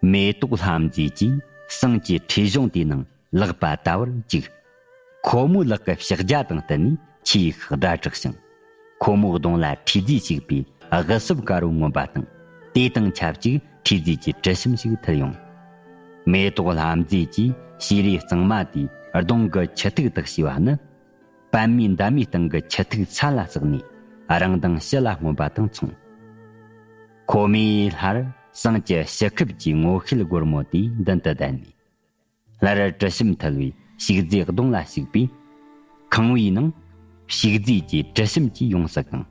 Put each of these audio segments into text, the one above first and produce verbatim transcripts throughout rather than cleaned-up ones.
མེ་ཏོག་ལྷ་མཛེས་ཀྱིས་ཟངས་ཀྱི་ཁྲུས་གཞོང་དེའི་ནང་ལག་པ་བཏབ་པར་བཅུག་ཁོ་མོའི་ལག་གི་ཕྱག་རྒྱ་དང་བསྟུན་ནས་ཆེས་ཤིག་སྒྲ་གྲགས་ཤིང་། ཁོ་མོའི་གདོང་ལ་ཁྲུས་རྫས་ཞིག་པའི་དབུ་སོབ་དཀར་པོ་མངོན་པ་དང་། དེ་དང་ཆབས་ཅིག་ཁྲུས་རྫས་ཀྱི་དྲི་ཞིམ་ཞིག་འཐུལ་ཡོང་། མེ་ཏོག་ལྷ་མཛེས་ཀྱིས་བྱས་རས་གཙང་མ་དེའི་གདོང་གི་ཁྱི་ཐིག་དག་ཞེས་པ་ནི། པད་མའི་འདབ་མའི་སྟེང་གི་ཁྱི་ཐིག་ས་ལ་ཟགས་ནས་རང་མདངས་ཕྱི་ལ་མངོན་པ་དང་མཚུངས། ཁོ་མོས་སླར་ཟངས་ཀྱི་ཕྱི་ཁུབ་ཀྱི་ངོ་ཤེལ་སྒོར་མོ་དེའི་མདུན་དུ་བསྡད་ནས། སླར་དྲི་ཞིམ་འཐུལ་བའི་ཕྱུགས་རྫིའི་གདོང་ལ་ཞུགས་པས། ཁང་བའི་ནང་ཕྱུགས་རྫི་གྱི་དྲི་ཞིམ་གྱིས་ཡོངས་སུ་གང་།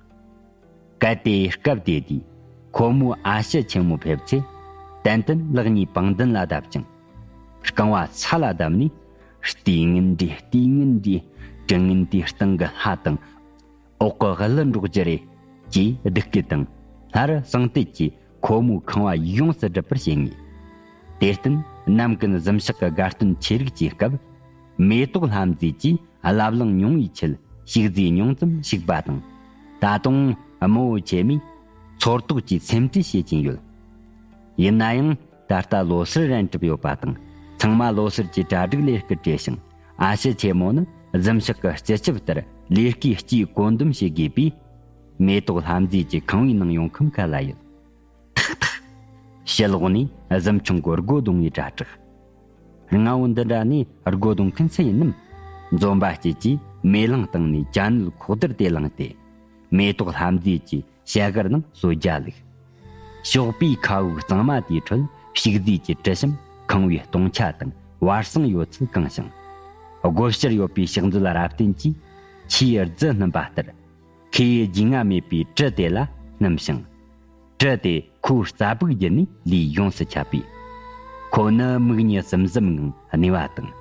གལ་ཏེ་སྐབས་དེ་དུས་ཁོ་མོའི་ཨ་ཕྱི་ཆེན་མོ་ཕེབས་ཚེ། ཏན་ཏན་ལག་གཉིས་པང་མདུན་ལ་བརྡབ་ཅིང་། རྐང་བ་ས་ལ་བརྡབ་ནས། ལྟས་ངན་འདི། ལྟས་ངན་འདི། དྲི་ངན་འདིའི་སྟེང་གི་ལྷ་དང་། འོག་གི་ཀླུ་འགྲོགས་རྒྱུ་རེད། ཅེས་སྡུག་སྐད་དང་སླར་ཟངས་དུད་ཀྱིས་ཁོ་མོའི་ཁང་བ་ཡོངས་སུ་སྒྲིབ་པར་བྱེད་ངེས། དེར་བརྟེན་ནམ་ཀུན་གཟིམ་ཤག་གི་དགའ་སྟོན་ཆེ་རིགས་ཀྱི་སྐབས། མེ་ཏོག་ལྷ་མཛེས་ཀྱིས་བླ་བླང་ཉུང་བའི་ཆེད་ཕྱུགས་རྫི་ཉུང་ཙམ་བཞུགས་པ་དང་། ད་དུང་རྨོ་བོ་ཆེ་མོས་འཚོ་ཐོག་གི་སེམས་ཁྲལ་བྱེད་ཀྱིན་ཡོད། ཡིན་ན་ཡང་། ད་ལྟ་ལོ་སར་རན་གྲུབ་ཡོད་པ་དང་། ཚང་མ་ལོ་སར་གྱི་གྲ་སྒྲིག་ལས་སྐུལ་བྲེལ་ཞིང་། ཨ་ཕྱི་ཆེན་མོ་ནི་གཟིམ་ཤག་གི་སྤྱི་ཁྱབ་ལྟར་ལས་ཀའི་སྤྱིའི་བཀོད་འདོམས་བྱེད་དགོས་པས། མེ་ཏོག་ལྷ་མཛེས་ཀྱི་ཁང་བའི་ནང་ཡོང་ཁུངས་ག་ལ་ཡོད། ཐག་ཐག་ཕྱི་ལོགས་ནས་གཟིམ་ཆུང་གི་སྒོ་རྡུང་བའི་སྒྲ་གྲགས། སྔ་བོ་འདི་འདྲ་ནས་སྒོ་རྡུང་མཁན་སུ་ཡིན་ནམ། འཛོམས་པ་སྐྱིད་ཀྱིས་མེ་ལང་སྟེང་ནས་ཅ་ནུལ་ཁོག་རྡུལ་དེ་བླངས་ཏེ། མེ་ཏོག་ལྷ་མཛེས་ཀྱི་ཞལ་སྒར་ནང་གསོལ་ཇ་བླུགས། ཞོགས་པའི་ཁ་དབུགས་གཙང་མ་དེའི་ཁྲོད་ཕྱུགས་རྫི་གྱི་དྲི་ཞིམ་ཁང་བའི་སྟོང་ཆ་དང་བར་གསེང་ཡོད་ཚད་གང་ཞིང་། སྒོ་ཕྱིར་ཡོད་པའི་ཕྱག་མཛོད་རབ་བརྟན་གྱིས་ཆུའི་རྫི་སྣུམ་པ་ལྟར། ཁོའི་རྒྱུས་མངའ་མེད་པའི་གྲི་དེ་ལ་སྣུམ་ཞིང་། གྲི་དེ་ཁོའི་རྩ་སྦུག་བརྒྱུད་ནས་ལུས་ཡོངས་སུ་ཁྱབ་པས། ཁོ་ནི་མིག་གཉིས་ཟུམ་ཟུམ་ངང་གནས་པ་དང་།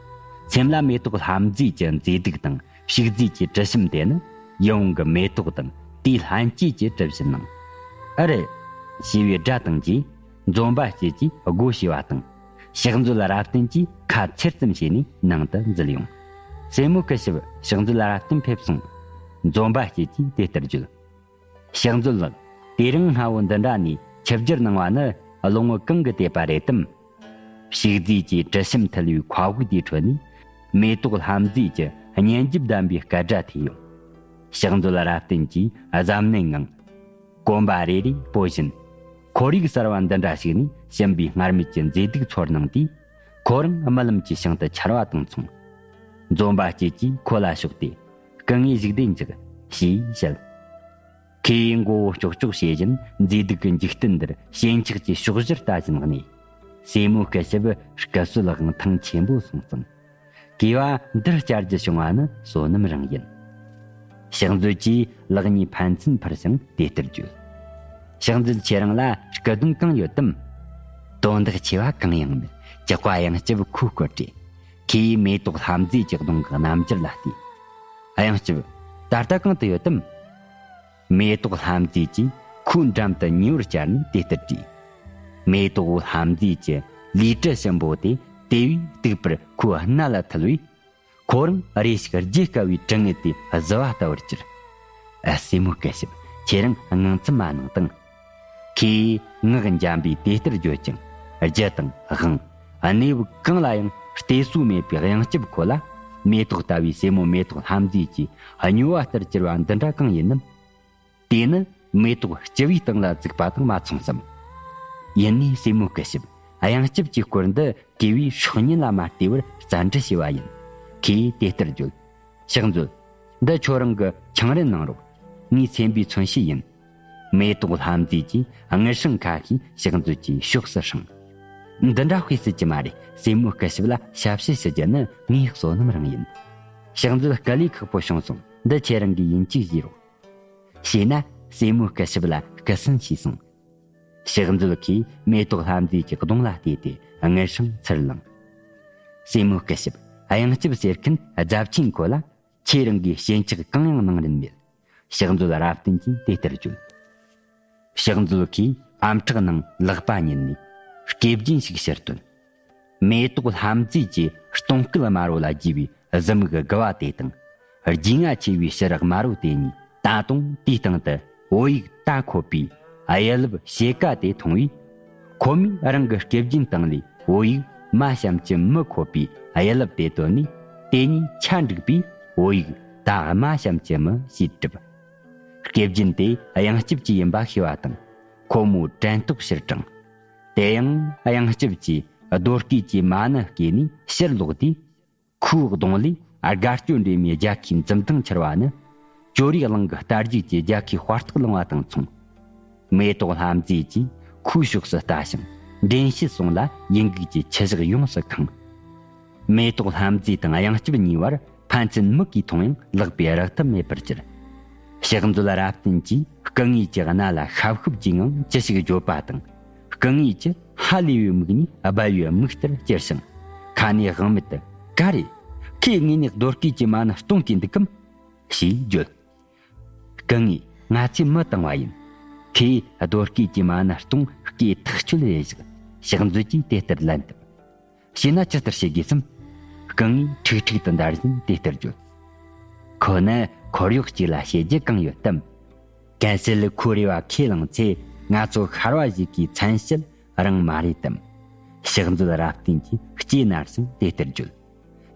སེམས་ལ་མེ་ཏོག་ལྷ་མཛེས་ཀྱི་མཛེས་སྡུག་དང་ཕྱུགས་རྫི་གྱི་དྲི་ཞིམ་དེ་ནི་ཡིད་འོང་གི་མེ་ཏོག་དང་དེའི་ལྷན་སྐྱེས་ཀྱི་གྲུ་བཞིན་ནང་། ཨ་རེ། ཞེས་པའི་སྒྲ་དང་བཅས་འཛོམས་པ་སྐྱིད་ཀྱིས་སྒོ་ཕྱེ་བ་དང་། ཕྱག་མཛོད་རབ་བརྟན་གྱིས་ཁ་ཚེར་ཙམ་བྱས་ནས་ནང་དུ་འཛུལ་ཡོང་། སྲས་མོ་སྐུ་ཞབས། ཕྱག་མཛོད་རབ་བརྟན་ཕེབས་སོང་། འཛོམས་པ་སྐྱིད་ཀྱིས་དེ་ལྟར་བརྗོད། ཕྱག་མཛོད་ལགས། དེ་རིང་སྔ་བོ་འདི་འདྲ་ནས་ཆིབས་བསྒྱུར་གནང་བ་ནི་བློན་ངོ་གང་གི་དད་པ་རེད་དམ། ཕྱུགས་རྫི་གྱི་དྲི་ཞིམ་འཐུལ་བའི་མཁའ་དབུགས་དེའི་ཁྲོད་ནས་མེ་ཏོག་ལྷ་མཛེས་ཀྱི་སྙན་འཇེབས་ལྡན་པའི་སྐད་སྒྲ་ཐོས་ཡོང་། ཕྱག་མཛོད་རབ་བརྟན་གྱིས་གཟབ་ནན་ངང་། གོམ་པ་རེ་རེ་སྤོ་བཞིན། ཁོར་ཡུག་གསར་བ་འདི་འདྲ་ཞིག་ནས་ཕྱིན་པའི་སྔར་མེད་ཀྱི་མཛེས་སྡུག་ཚོར་སྣང་དེས། ཁོ་རང་རྨི་ལམ་གྱི་ཞིང་དུ་འཆར་བ་དང་མཚུངས། འཛོམས་པ་སྐྱིད་ཀྱིས་ཁོ་ལ་ཕྱོགས་ཏེ། སྐུ་ངོ་བཞུགས་གདན་འཇགས། ཞེས་བཤད། ཁོས་མགོ་བོ་ཀྱོག་ཀྱོག་བྱེད་བཞིན་མཛེས་སྡུག་གི་འཇིག་རྟེན་འདིར་ཞེན་ཆགས་ཀྱི་ཕྱོགས་བཞིར་ལྟ་བཞིན་གནས། སྲས་མོ་སྐུ་ཞབས་སྐུ་གསོལ་དབང་ཐང་ཆེན་པོ་སོང་ཙང་། གུས་པ་འདིར་བཅར་རྒྱུ་བྱུང་བ་ནི་བསོད་ནམས་རང་ཡིན། ཕྱག་མཛོད་ཀྱིས་ལག་གཉིས་ཕན་ཚུན་འཕུར་ཞིང་དེ་ལྟར་བརྗོད། ཕྱག་མཛོད། ཁྱེད་རང་ལ་སྐུ་དོན་གང་ཡོད་དམ། དོན་དག་ཆེ་བ་གང་ཡང་མེད། ཇག་པ་གཡང་སྐྱབས་ཁོའི་སྐོར་དྲིས། ཁོས་མེ་ཏོག་ལྷ་མཛེས་ཀྱི་གདོང་གི་རྣམ་འགྱུར་ལ་བལྟས། གཡང་སྐྱབས། ད་ལྟ་གང་དུ་ཡོད་དམ། མེ་ཏོག་ལྷ་མཛེས་ཀྱིས་ཁོའི་འགྲམ་དུ་ཉེ་བར་བཅར་ནས་དེ་ལྟར་དྲིས། མེ་ཏོག་ལྷ་མཛེས་ཀྱི་ལུས་དྲི་ཞིམ་པོ་དེ་དེ་བས་སྡུག་པར་ཁོའི་སྣ་ལ་འཐུལ་བས། ཁོ་རང་རེ་ཞིག་བརྗེད་དཀའ་བའི་དྲི་ངད་དེ་བཟི་བ་ལྟ་བུར་གྱུར། ཨ། སྲས་མོ་སྐུ་ཞབས། ཁྱེད་རང་དངངས་འཚབ་མ་གནང་དང་། ཁོས་ངག་འཇམ་པོས་དེ་ལྟར་བརྗོད་ཅིང་། རྒྱུ་དང་དབང་། གནས་བབ་གང་ལ་ཡང་བལྟས་སོ་མེད་པའི་གཡང་སྐྱབས་ཁོ་ལ། མེ་ཏོག་ལྟ་བུའི་སྲས་མོ་མེ་ཏོག་ལྷ་མཛེས་ཀྱི་སྨྱོ་བ་ལྟར་གྱུར་བ་འདི་འདྲ་གང་ཡིན་ནམ། དེ་ནི་མེ་ཏོག་སྤྱི་བོའི་སྟེང་ལ་བཙུགས་པ་དང་མ་མཚུངས་སམ། ཡིན་ནའི་སྲས་མོ་སྐུ་ཞབས། གཡང་སྐྱབས་ཀྱི་སྐོར་འདི་གུས་པས་སྲོག་ཉེན་ལ་མ་ལྟོས་པར་བཙན་འདྲི་བྱས་པ་ཡིན། ཁོས་དེ་ལྟར་བརྗོད། ཕྱག་མཛོད། འདི་ཁྱོད་རང་གིས་འཆང་རན་གནང་རོགས། ངས་སེམས་པའི་མཚོན་བྱེད་ཡིན། མེ་ཏོག་ལྷ་མཛེས་ཀྱིས་དངུལ་སྲང་ཁ་ཤས་ཕྱག་མཛོད་ཀྱི་ཕྱོགས་སུ་བསྲིངས། འདི་འདྲ་དཔེ་སྲིད་ཀྱི་མ་རེད། སྲས་མོ་སྐུ་ཞབས་ལ་ཞབས་ཕྱི་ཞུ་རྒྱུ་ནི་ངའི་བསོད་ནམས་རང་ཡིན། ཕྱག་མཛོད། དཀའ་ལས་ཁག་པོ་བྱུང་སོང་། འདི་ཁྱེད་རང་གིས་ཡིན་གཅིག་བྱེད་རོགས། ཞེས་ན་སྲས་མོ་སྐུ་ཞབས་ལ་སྐུ་སྲུང་བྱས་སོང་། ཕྱག་མཛོད་ཀྱིས་མེ་ཏོག་ལྷ་མཛེས་ཀྱི་གདོང་ལ་བལྟས་ཏེ་དངུལ་སྲང་ཚུར་བླངས། སྲས་མོ་སྐུ་ཞབས། གཡང་སྐྱབས་ཟེར་མཁན་རྫབ་ཆེན་ཁོ་ལ་ཁྱེད་རང་གིས་ཞེན་ཆགས་གང་ཡང་གནང་རིན་མེད། ཕྱག་མཛོད་རབ་བརྟན་གྱིས་དེ་ལྟར་བརྗོད། ཕྱག་མཛོད་ཀྱིས་ཨམ་ཕྲག་ནང་ལག་པ་ཉིལ་ནས་སྐེ་རྒྱན་ཞིག་ཕྱིར་བཏོན། མེ་ཏོག་ལྷ་མཛེས་ཀྱི་སྟོང་སྐུད་དམར་པོ་ལ་བརྒྱུས་པའི་གཟི་མིག་དགུ་བ་དེ་དང་། རྒྱུས་མངའ་ཆེ་བའི་ཕྱུ་རུ་དམར་པོ་དེ་གཉིས་ད་དུང་དེའི་སྟེང་དུ་བོད་ཡིག་ད་འཁོད་པའི་གཡུ་ལབ་ཕྱེད་ཀ་དེ་མཐོང་བས། ཐོག་མའི་རང་གི་སྐེ་རྒྱན་སྟེང་ལས་བོད་ཡིག་མ་ཞབས་ཀྱུ་མི་འཁོད་པའི་ཡ་ལབ་དེ་བཏོན་ནས། དེ་གཉིས་ཆ་འགྲིག་པའི་བོད་ཡིག་ད་མ་ཞབས་ཀྱུ་མི་ཞེས་བྲིས། སྐེ་རྒྱན་དེ་དབྱངས་ཅིབ་ཀྱི་ཡིན་པ་ཤེས་པ་དང་། ཁོ་མོའི་དྲན་རྟོག་ཕྱིར་དྲངས། དེ་ཡང་དབྱངས་ཅིབ་ཀྱིས་རྡོ་སྐས་ཀྱི་མ་ཎི་བསྐྱེད་ནས་ཕྱིར་ལོག་དུས། ཁོའི་གདོང་ལས་དགའ་སྐྱོ་འདྲེས་མའི་རྒྱལ་ཁའི་འཛུམ་མདངས་འཆར་བ་ནི། ཅོ་རིའི་གླིང་གི་རྟ་རྒྱུག་གི་རྒྱལ་ཁའི་དཔའ་རྟགས་བླངས་པ་དང་མཚུངས། མེ་ཏོག་ལྷ་མཛེས་ཀྱིས་ཁོའི་ཕྱོགས་སུ་ལྟ་ཞིང་། འདྲེན་བྱེད་ཟུང་ལ་ཡིད་འགུག་གི་ཆུ་བཞག་ཡོངས་སུ་ཁེངས། མེ་ཏོག་ལྷ་མཛེས་དང་དབྱངས་ཅིབ་གཉིས་བར་ཕན་ཚུན་མིག་གིས་མཐོང་ཡང་ལག་པས་རེག་ཐབས་མེད་པར་གྱུར། ཕྱག་མཛོད་རབ་བརྟན་གྱིས་སྐུ་ངོས་ཀྱི་རྣ་ལ་ཤབ་ཤུབ་ཀྱི་ངང་ཅི་ཞིག་བརྗོད་པ་དང་། སྐུ་ངོས་ཀྱི་ཧ་ལས་པའི་མིག་གཉིས་སྦལ་པའི་མིག་ལྟར་ཅེར་ཞིང་། ཁ་ནས་དབང་མེད་དུ། ག་རེ། ཁོས་ངེད་གཉིས་རྡོ་སྐས་ཀྱི་མ་ཎི་གཏོང་གི་འདུག་གམ། ཞེས་བརྗོད། སྐུ་ངོས། ང་ཚོས་མི་བཏང་བ་ཡིན། ཁོས་རྡོ་སྐས་ཀྱི་མ་ཎི་གཏོང་སྐད་ཐག་ཆོད་རེད་ཟེར། ཕྱག་མཛོད་ཀྱིས་དེ་ལྟར་ལན་བཏབ། བྱས་ན་ཇི་ལྟར་བྱེད་དགོས་སམ། སྐུ་ངོས་ཁྲིག་ཁྲིག་ཏུ་འདར་བཞིན་དེ་ལྟར་བརྗོད། ཁོ་ནི་ཁོར་ཡུག་གཅིག་ལ་བྱེད་རྒྱུ་གང་ཡོད་དམ། གལ་སྲིད་ཁོའི་རེ་བ་ཁས་བླངས་ཚེ། ང་ཚོ་ཤར་བ་ཞིག་གི་མཚན་བྱེད་རང་མ་རེད་དམ། ཕྱག་མཛོད་རབ་བརྟན་གྱིས་ལྕེ་ནར་ཞིང་དེ་ལྟར་བརྗོད།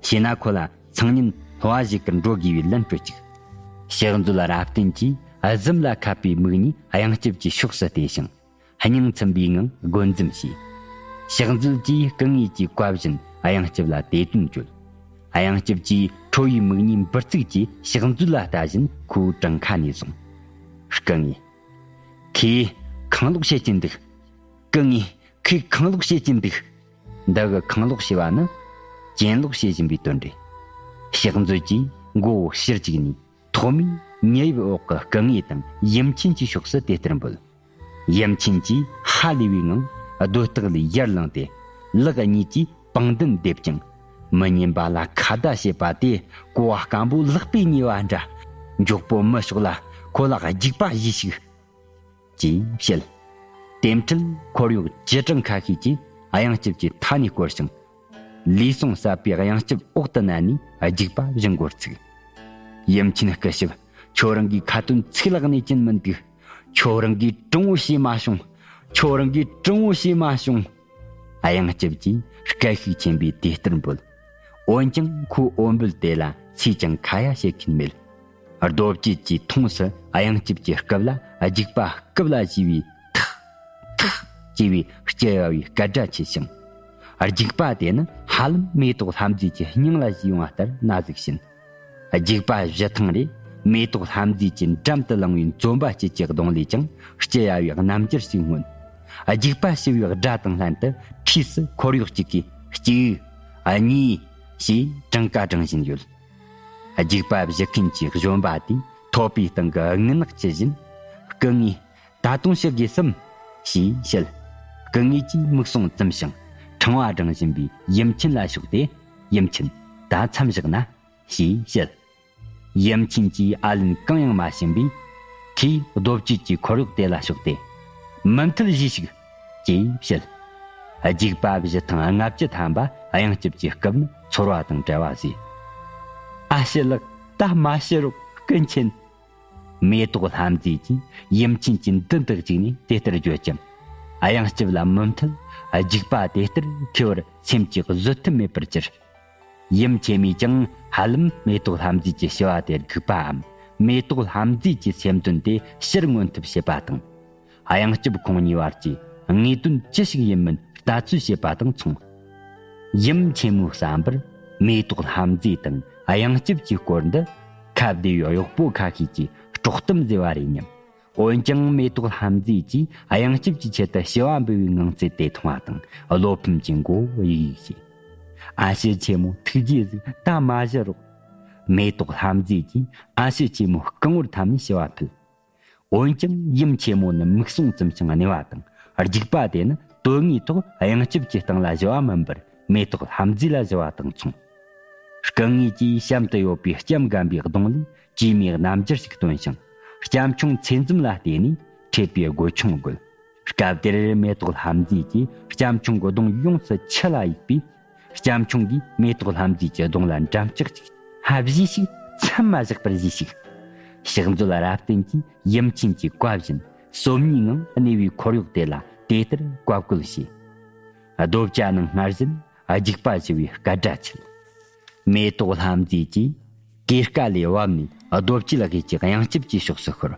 བྱས་ན་ཁོ་ལ་སང་ཉིན་སློ་བ་ཞིག་གིར་འགྲོ་དགོས་པའི་ལན་སྤྲོད་ཅིག། ཕྱག་མཛོད་རབ་བརྟན་གྱིས་གཟིམ་ལ་ཁ་པའི་མིག་གཉིས་དབྱངས་ཅིབ་ཀྱི་ཕྱོགས་སུ་བལྟས་ཤིང་། སྙིང་ཚིམ་པའི་ངང་སྒོ་འཛུམ་བྱས། ཕྱག་མཛོད་ཀྱིས་སྐུ་ངོས་ཀྱི་བཀའ་བཞིན་དབྱངས་ཅིབ་ལ་དེ་དོན་བརྗོད། དབྱངས་ཅིབ་ཀྱིས་ཁྲོ་བོའི་མིག་གཉིས་འབུར་ཚུགས་ཀྱིས་ཕྱག་མཛོད་ལ་ལྟ་བཞིན་ཁོའི་བྲང་ཁ་ནས་བཟུང་། སྐུ་ངོས། ཁོས་ཁེངས་ལོག་བྱེད་ཀྱིན་འདུག། སྐུ་ངོས། ཁོས་ཁེངས་ལོག་བྱེད་ཀྱིན་འདུག། འདི་གི་ཁེངས་ལོག་ཞེས་པ་ནི། གྱེན་ལོག་བྱེད་བཞིན་པའི་དོན་རེད། ཕྱག་མཛོད་ཀྱིས་མགོ་བོ་ཕྱིར་བཅུག་ནས། ཐོག་མའི་མྱི་དབྱིབས་འོག་གི་སྐུ་ངོས་དང་ཡུམ་ཆེན་གྱི་ཕྱོགས་སུ་དེ་ལྟར་འབོད། ཡུམ་ཆེན་གྱིས་ཧ་ལས་པའི་ངང་རྡོ་ལྟག་ལས་ཡར་ལངས་ཏེ། ལག་གཉིས་ཀྱིས་པང་གདན་འདེབས་ཀྱང་། མི་ཉན་པ་ལ་ཁ་བརྡ་བྱེད་པ་དེ་གོ་བ་སྐམ་པོ་ལག་པས་ཉོས་པ་འདྲ། མགྱོགས་པོ་མི་ཤོག་ལ་ཁོ་ལ་རྒྱུག་པ་གཞུས་ཤིག། ཅེས་བཤད། དེ་འཕྲལ་ཁོར་ཡུག་ཅི་གྲང་ཁ་ཤས་ཀྱིས་དབྱངས་ཅིབ་ཀྱི་མཐའ་ནས་བསྐོར་ཞིང་། ལུས་ཟུངས་ཟད་པའི་དབྱངས་ཅིབ་འོག་ཏུ་མནན་ནས་རྒྱུག་པ་གཞུ་འགོར་ཚུགས། ཡུམ་ཆེན་སྐུ་ཞབས། ཁྱོད་རང་གིས་ཁ་ཏོན་ཚིག་ལག་ནས་གྱོན་མི་འདུག། ཁྱོད་རང་གིས་དྲང་བོ་བྱས་མ་བྱུང་། ཁྱོད་རང་གིས་དྲང་བོ་བྱས་མ་བྱུང་། དབྱངས་ཅིབ་ཀྱིས་སྐད་ཤུགས་ཆེན་པོས་དེ་ལྟར་འབོད། འོན་ཀྱང་ཁོའི་འོ་འབོད་དེ་ལ་སུས་ཀྱང་ཁ་ཡ་བྱེད་མཁན་མེད། རྡོ་བཅུད་ཀྱི་མཐོངས་སུ་དབྱངས་ཅིབ་ཀྱི་རྐུབ་ལ་རྒྱུག་པ་རྐུབ་ལ་གཞུས་པའི་ཐག་ཐག་ཅེས་པའི་སྐྱི་གཡའ་བའི་སྐད་སྒྲ་ཆེ་ཞིང་། རྒྱུག་པ་དེ་ནི་ཧ་ལམ་མེ་ཏོག་ལྷ་མཛེས་ཀྱི་སྙིང་ལ་གཞུས་ཡོང་བ་ལྟར་ན་ཟུག་བྱིན། རྒྱུག་པ་བཞུ་ཐེངས་རེ་མེ་ཏོག་ལྷ་མཛེས་ཀྱི་འགྲམ་དུ་ལངས་པའི་འཛོམས་པ་སྐྱིད་ཀྱི་གདོང་ལས་ཀྱང་སྐྱི་གཡའ་བའི་རྣམ་འགྱུར་ཞིག་མངོན། རྒྱུག་པ་གཞུ་བའི་སྒྲ་དང་ལྷན་དུ་འཁྲིས་སུ་ཁོར་ཡུག་གཅིག་གིས་གཅིག་གཉིས་ཞེས་གྲངས་ཀ་བགྲང་བཞིན་ཡོད། རྒྱུག་པ་བཞུ་མཁན་གྱི་གཞོན་པ་དེས་ཐོད་པའི་སྟེང་གི་རྔུལ་ནག་ཆུ་བཞིན། སྐུ་ངོས། ད་དུང་ཞུ་དགོས་སམ། ཞེས་བཤད། སྐུ་ངོས་ཀྱིས་མིག་ཟུང་བཙུམས་ཤིང་ཕྲེང་བ་བསྒྲེང་བཞིན་པའི་ཡུམ་ཆེན་ལ་ཕྱོགས་ཏེ། ཡུམ་ཆེན། ད་མཚམས་བཞག་ན། ཞེས་བཤད། ཡུམ་ཆེན་གྱིས་ཨ་ལན་གང་ཡང་མ་བྱིན་པས། ཁོས་རྡོ་བཅུད་ཀྱི་ཁོར་ཡུག་དེ་ལ་ཕྱོགས་ཏེ། མུ་མཐུད་གཞུས་ཤིག། ཅེས་བཤད། རྒྱུག་པ་བཞུ་ཐེངས་ལྔ་བཅུ་ཐམ་པ་དབྱངས་ཅིབ་ཀྱི་རྐུབ་ནི་ཚོར་བ་དང་བྲལ་བ་བཟོས། ཨ་ཕྱི་ལགས། ད་མ་བྱེད་རོགས། སྐུ་མཁྱེན། མེ་ཏོག་ལྷ་མཛེས་ཀྱིས་ཡུམ་ཆེན་གྱི་མདུན་དུ་བཅུག་ནས་དེ་ལྟར་བརྗོད་ཀྱང་། དབྱངས་ཅིབ་ལ་མུ་མཐུད་རྒྱུག་པ་དེ་ལྟར་འཁེལ་བར་སེམས་ཀྱིས་བཟོད་ཐབས་མེད་པར་གྱུར། ཡུམ་ཆེན་མོས་ཀྱང་ཧ་ལམ་མེ་ཏོག་ལྷ་མཛེས་ཀྱི་བྱ་བ་དེར་སྒུག་པའམ། མེ་ཏོག་ལྷ་མཛེས་ཀྱི་སེམས་དོན་དེ་ཕྱིར་མངོན་ཐབས་བྱེད་པ་དང་། དབྱངས་ཅིབ་ཁོང་གཉིས་བར་གྱི་དངོས་དོན་ཅི་ཞིག་ཡིན་མིན་ལྟ་ཚོད་བྱེད་པ་དང་མཚུངས། ཡུམ་ཆེན་མོའི་བསམ་པར་མེ་ཏོག་ལྷ་མཛེས་དང་དབྱངས་ཅིབ་ཀྱི་སྐོར་འདི་ཁ་བདེ་བའི་གཡོག་པོ་ཁ་ཤས་ཀྱིས་དཀྲོག་གཏམ་ཟེར་བ་རེད་སྙམ། འོན་ཀྱང་མེ་ཏོག་ལྷ་མཛེས་ཀྱིས་དབྱངས་ཅིབ་ཀྱི་ཆེད་དུ་བྱི་བ་འབུལ་བའི་ངང་ཚུལ་དེ་མཐོང་བ་དང་བློ་ཕམ་གྱི་མགོ་བོ་གཡུག་གཡུག་བྱས། ཨ་ཕྱི་ཆེན་མོ་ཐུགས་རྗེས་གཟིགས། ད་མ་བཞུ་རོགས། མེ་ཏོག་ལྷ་མཛེས་ཀྱིས་ཨ་ཕྱི་ཆེན་མོ་རྐང་བར་འཐམ་ནས་བྱི་བ་ཕུལ། འོན་ཀྱང་ཡུམ་ཆེན་མོ་ནི་མིག་ཟུང་བཙུམས་ཤིང་གནས་པ་དང་རྒྱུག་པ་དེ་ནི་དོན་དངོས་ཐོག་དབྱངས་ཅིབ་ཀྱི་སྟེང་ལ་བྱི་བ་མིན་པར་མེ་ཏོག་ལྷ་མཛེས་ལ་བྱི་བ་དང་མཚུངས། སྐུ་ངོས་ཀྱིས་བྱམས་དུ་ཡོད་པའི་སྐྱབས་སྒམ་པའི་གདོང་ལས་དྲི་མའི་རྣམ་འགྱུར་ཞིག་སྟོན་ཞིང་། སྐྱབས་མཆོང་ཚེ་འཛོམས་ལ་བལྟས་ནས་འཁྲིད་པའི་དགོད་ཆུང་བགོད། སྐབས་དེར་མེ་ཏོག་ལྷ་མཛེས་ཀྱིས་སྐྱབས་མཆོང་གི་གདོང་ཡོངས་སུ་ཆུ་ལ་གཡུགས་པས། སྐྱབས་མཆོང་གིས་མེ་ཏོག་ལྷ་མཛེས་ཀྱི་གདོང་ལ་འགྲམ་ལྕག་ཅིག་ཧ་བཞེས་ཤིག། མཚམས་མ་བཞག་པར་བཞེས་ཤིག། ཕྱག་མཛོད་རབ་བརྟན་གྱིས་ཡུམ་ཆེན་གྱི་བཀའ་བཞིན་སོམ་ཉིའི་ངང་གནས་པའི་ཁོར་ཡུག་དེ་ལ་ དེ་ལྟར་བཀའ་བཀོད་བྱས། རྡོ་བཅའ་ནང་སྔར་བཞིན་རྒྱུག་པ་བཞུ་བའི་སྐད་སྒྲ་ཆད། མེ་ཏོག་ལྷ་མཛེས་ཀྱིས་གོས་དཀར་ལས་བབས་ནས་རྡོ་བཅུ་ལ་གཡས་ཀྱི་གཡང་སྐྱབས་ཀྱི་ཕྱོགས་སུ་ཤོར།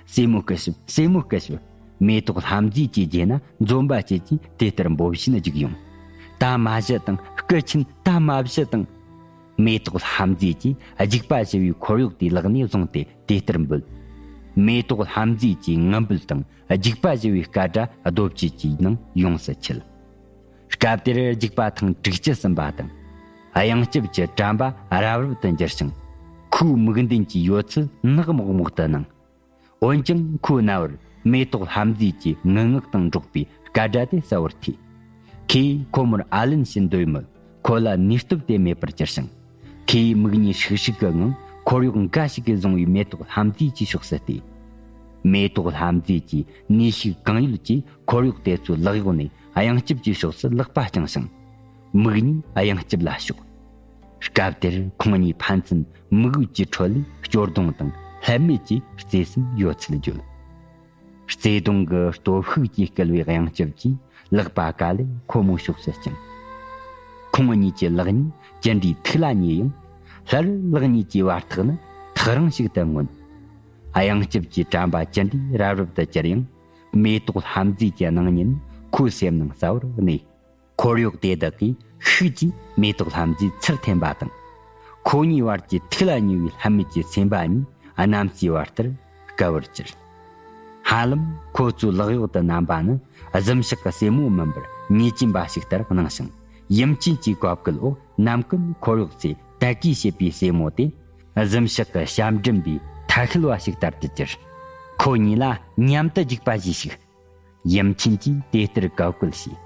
སྲས་མོ་སྐུ་ཞབས། སྲས་མོ་སྐུ་ཞབས། མེ་ཏོག་ལྷ་མཛེས་ཀྱི་རྗེས་ན་འཛོམས་པ་སྐྱིད་ཀྱིས་དེ་ལྟར་འབོད་བཞིན་རྒྱུགས་ཡོང་། ད་མ་བཞུ་དང་། སྐུ་མཁྱེན། ད་མ་བཞུ་དང་། མེ་ཏོག་ལྷ་མཛེས་ཀྱིས་རྒྱུག་པ་བཞུ་བའི་ཁོར་ཡུག་དེའི་ལག་ནས་བཟུང་སྟེ་དེ་ལྟར་འབོད། མེ་ཏོག་ལྷ་མཛེས་ཀྱི་ངུ་འབོད་དང་རྒྱུག་པ་བཞུ་བའི་སྐད་སྒྲ་རྡོ་བཅུ་གཅིག་ནང་ཡོངས་སུ་ཆད། སྐབས་དེར་རྒྱུག་པ་ཐེངས་དྲུག་ཅུ་ཟིན་པ་དང་། གཡང་སྐྱབས་ཀྱི་དྲན་པ་རབ་རིབ་ཏུ་འགྱུར་ཞིང་། ཁོའི་མིག་མདུན་གྱི་ཡོད་ཚད་ནག་མོག་མོག་ཏུ་སྣང་། འོན་ཀྱང་ཁོའི་རྣ་བར་མེ་ཏོག་ལྷ་མཛེས་ཀྱི་ངུ་ངག་དང་འགྲོགས་པའི་སྐད་སྒྲ་དེ་གསལ་བོར་ཐོས། ཁོས་ཁོ་མོར་ཨ་ལན་ཞུ་འདོད་མོད་ཁོ་ལ་ནུས་སྟོབས་དེ་མེད་པར་གྱུར་ཞིང་། ཁོས་མིག་གཉིས་ཧྲིག་ཧྲིག་གི་ངང་ཁོར་ཡུག་འགའ་ཞིག་གིས་བཟུང་བའི་མེ་ཏོག་ལྷ་མཛེས་ཀྱི་ཕྱོགས་སུ་བལྟས། མེ་ཏོག་ལྷ་མཛེས་ཀྱི་ནུས་ཤུགས་གང་ཡོད་ཀྱིས་ཁོར་ཡུག་དེ་ཚོའི་ལག་གཡོགས་ནས་གཡང་སྐྱབས་ཀྱི་ཕྱོགས་སུ་ལག་པ་བརྐྱངས་ཤིང་། མིག་གཉིས་གཡང་སྐྱབས་ལ་ཕྱོགས། སྐབས་དེར་ཁོང་གཉིས་ཕན་ཚུན་མིག་འོད་ཀྱི་ཁྲོད་ལས་སྐྱོ་གདུང་དང་ལྷད་མེད་ཀྱི་བརྩེ་སེམས་ཡོད་ཚུལ་བརྗོད། བརྩེ་གདུང་གི་སྟོབས་ཤུགས་ཀྱིས་བསྐུལ་བའི་གཡང་སྐྱབས་ཀྱིས་ལག་པ་ག་ལེ་ཁོ་མོའི་ཕྱོགས་སུ་བརྐྱངས། ཁོང་གཉིས་ཀྱི་ལག་གཉིས་ཅི་འདྲའི་ཐུག་ལ་ཉེ་ཡང་། སླར་ལག་གཉིས་ཀྱི་བར་ཐག་ནི་ཐག་རིང་ཞིག་ཏུ་མངོན། གཡང་སྐྱབས་ཀྱི་དྲན་པ་ཅི་འདྲའི་རབ་རིབ་ཏུ་གྱུར་ཡང་། མེ་ཏོག་ལྷ་མཛེས་ཀྱི་སྣང་བརྙན་ཁོའི་སེམས་ནང་གསལ་བོར་གནས། ཁོར་ཡུག་དེ་དག་གི་ཤུགས་ཀྱིས་མེ་ཏོག་ལྷ་མཛེས་ཚུར་འཐེན་པ་དང་། ཁོ་གཉིས་བར་གྱི་ཐུག་ལ་ཉེ་བའི་ལྷད་མེད་ཀྱི་སེམས་པ་གཉིས་གནམ་ས་བར་ལྟར་དཀར་བོར་གྱུར། ཧ་ལམ་ཁོ་ཚོའི་ལག་གཡོགས་དུ་བསྣམས་པ་ནི་གཟིམ་ཤག་གི་སྲས་མོ་མིན་པར་ཉེས་ཅན་པ་ཞིག་ལྟར་སྣང་ཞིང་། ཡུམ་ཆེན་གྱི་བཀའ་བཀོད་འོག་ནམ་རྒྱུན་ཁོར་ཡུག་ཚེ་དད་གུས་བྱེད་པའི་སྲས་མོ་དེ་གཟིམ་ཤག་གི་ཞབས་འདྲེན་པའི་ཐ་ཤལ་བ་ཞིག་ལྟར་དུ་གྱུར། ཁོ་གཉིས་ལ་མཉམ་དུ་རྒྱུག་པ་གྱིས་ཤིག། ཡུམ་ཆེན་གྱིས་དེ་ལྟར་བཀའ་བཀོད་བྱས།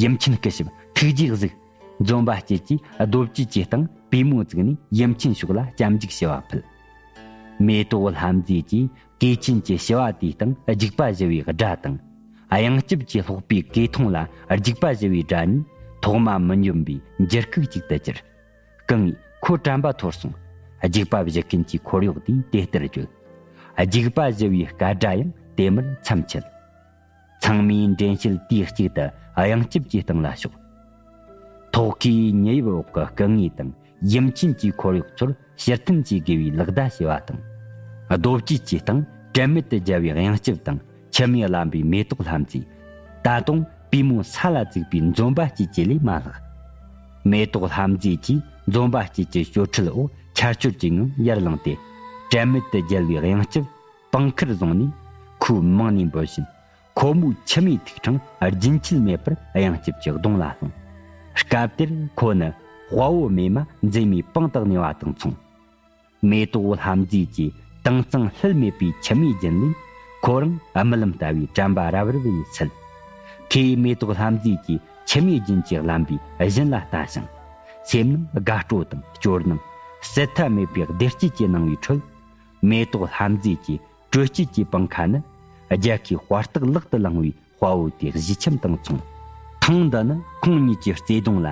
ཡུམ་ཆེན་སྐུ་ཞབས། ཐུགས་རྗེས་གཟིགས། འཛོམས་པ་སྐྱིད་ཀྱིས་རྡོ་བཅུ་གཅིག་སྟེང་པུས་མོ་བཙུགས་ནས་ཡུམ་ཆེན་ཕྱོགས་ལ་སྐྱབས་འཇུག་ཞུ་བ་ཕུལ། མེ་ཏོག་ལྷ་མཛེས་ཀྱིས་གོས་ཆེན་གྱི་ཕྱུ་པ་དེའི་སྟེང་རྒྱུག་པ་བཞུ་བའི་སྒྲ་དང་། གཡང་སྐྱབས་ཀྱི་སློག་པའི་གོས་ཐུང་ལ་རྒྱུག་པ་བཞུ་བའི་སྒྲ་གཉིས་ཐོག་མ་མི་འཇོན་པའི་འགྱུར་ཁུག་ཅིག་ཏུ་གྱུར། སྐུ་ངོ་། ཁོ་དྲན་པ་འཐོར་སོང་། རྒྱུག་པ་བཞུ་མཁན་གྱི་ཁོར་ཡུག་དེས་དེ་ལྟར་བརྗོད། རྒྱུག་པ་བཞུ་བའི་སྐད་སྒྲ་ཡང་དེ་མུར་མཚམས་ཆད། ཚང་མས་འགྲན་བྱེད་དུས་གཅིག་ཏུ་གཡང་སྐྱབས་ཀྱི་སྟེང་ལ་ཕྱོགས། ཐོག་ཁའི་ཉི་འོད་འོག་གི་སྐུ་ངོ་དང་ཡུམ་ཆེན་གྱིས་ཁོར་ཡུག་ཚོར་ཕྱིར་འཐེན་བྱེད་དགོས་པའི་ལག་བརྡ་བྱས་པ་དང་། རྡོ་བཅུ་གཅིག་སྟེང་དྲན་མེད་དུ་བརྒྱལ་བའི་གཡང་སྐྱབས་དང་། འཆི་མེད་རློན་པའི་མེ་ཏོག་ལྷ་མཛེས། ད་དུང་པུས་མོ་ས་ལ་བཙུགས་པའི་འཛོམས་པ་སྐྱིད་ཀྱི་ལས་མ་ལྷག། མེ་ཏོག་ལྷ་མཛེས་ཀྱིས་འཛོམས་པ་སྐྱིད་ཀྱི་སྐྱོ་ཁྲོད་འོག་ཆར་ཆུ་གཅིག་ངང་ཡར་ལངས་ཏེ། དྲན་མེད་དུ་བརྒྱལ་བའི་གཡང་སྐྱབས་པང་ཁར་བཟུང་ནས་ཁོའི་མིང་ནས་འབོད་བཞིན། ཁོ་མོའི་མཆི་མའི་ཐིག་ཕྲེང་རྒྱུན་ཆད་མེད་པར་གཡང་སྐྱབས་ཀྱི་གདོང་ལ་ལྷུང་། སྐབས་དེར་ཁོ་ནི་དཔའ་བོ་རྨས་མ་མཛེས་མའི་པང་དུ་གནས་པ་དང་མཚུངས། མེ་ཏོག་ལྷ་མཛེས་ཀྱི་དྭངས་གཙང་ལྷད་མེད་པའི་མཆི་མའི་རྒྱུན་ལས་ཁོ་རང་རྨི་ལམ་ལྟ་བུའི་དྲན་པ་རབ་རིབ་ཡིས་ཚིལ། ཁོས་མེ་ཏོག་ལྷ་མཛེས་ཀྱི་མཆི་མའི་རྒྱུན་གྱི་རློན་པའི་བཞིན་ལ་ལྟ་ཞིང་། སེམས་ནང་དགའ་སྤྲོ་དང་སྐྱོ་སྣང་ཟད་མཐའ་མེད་པའི་བདེ་སྐྱིད་ཀྱི་སྣང་བའི་ཁྲོད། མེ་ཏོག་ལྷ་མཛེས་ཀྱི་དྲོད་སྐྱེད་ཀྱི་པང་ཁ་ནི་རྒྱལ་ཁའི་དཔའ་རྟགས་ལག་ཏུ་བླངས་པའི་དཔའ་བོ་དེའི་གཞིས་ཁྱིམ་དང་མཚུངས། ཐེངས་འདི་ནི་ཁོང་གཉིས་ཀྱི་བརྩེ་གདུང་ལ་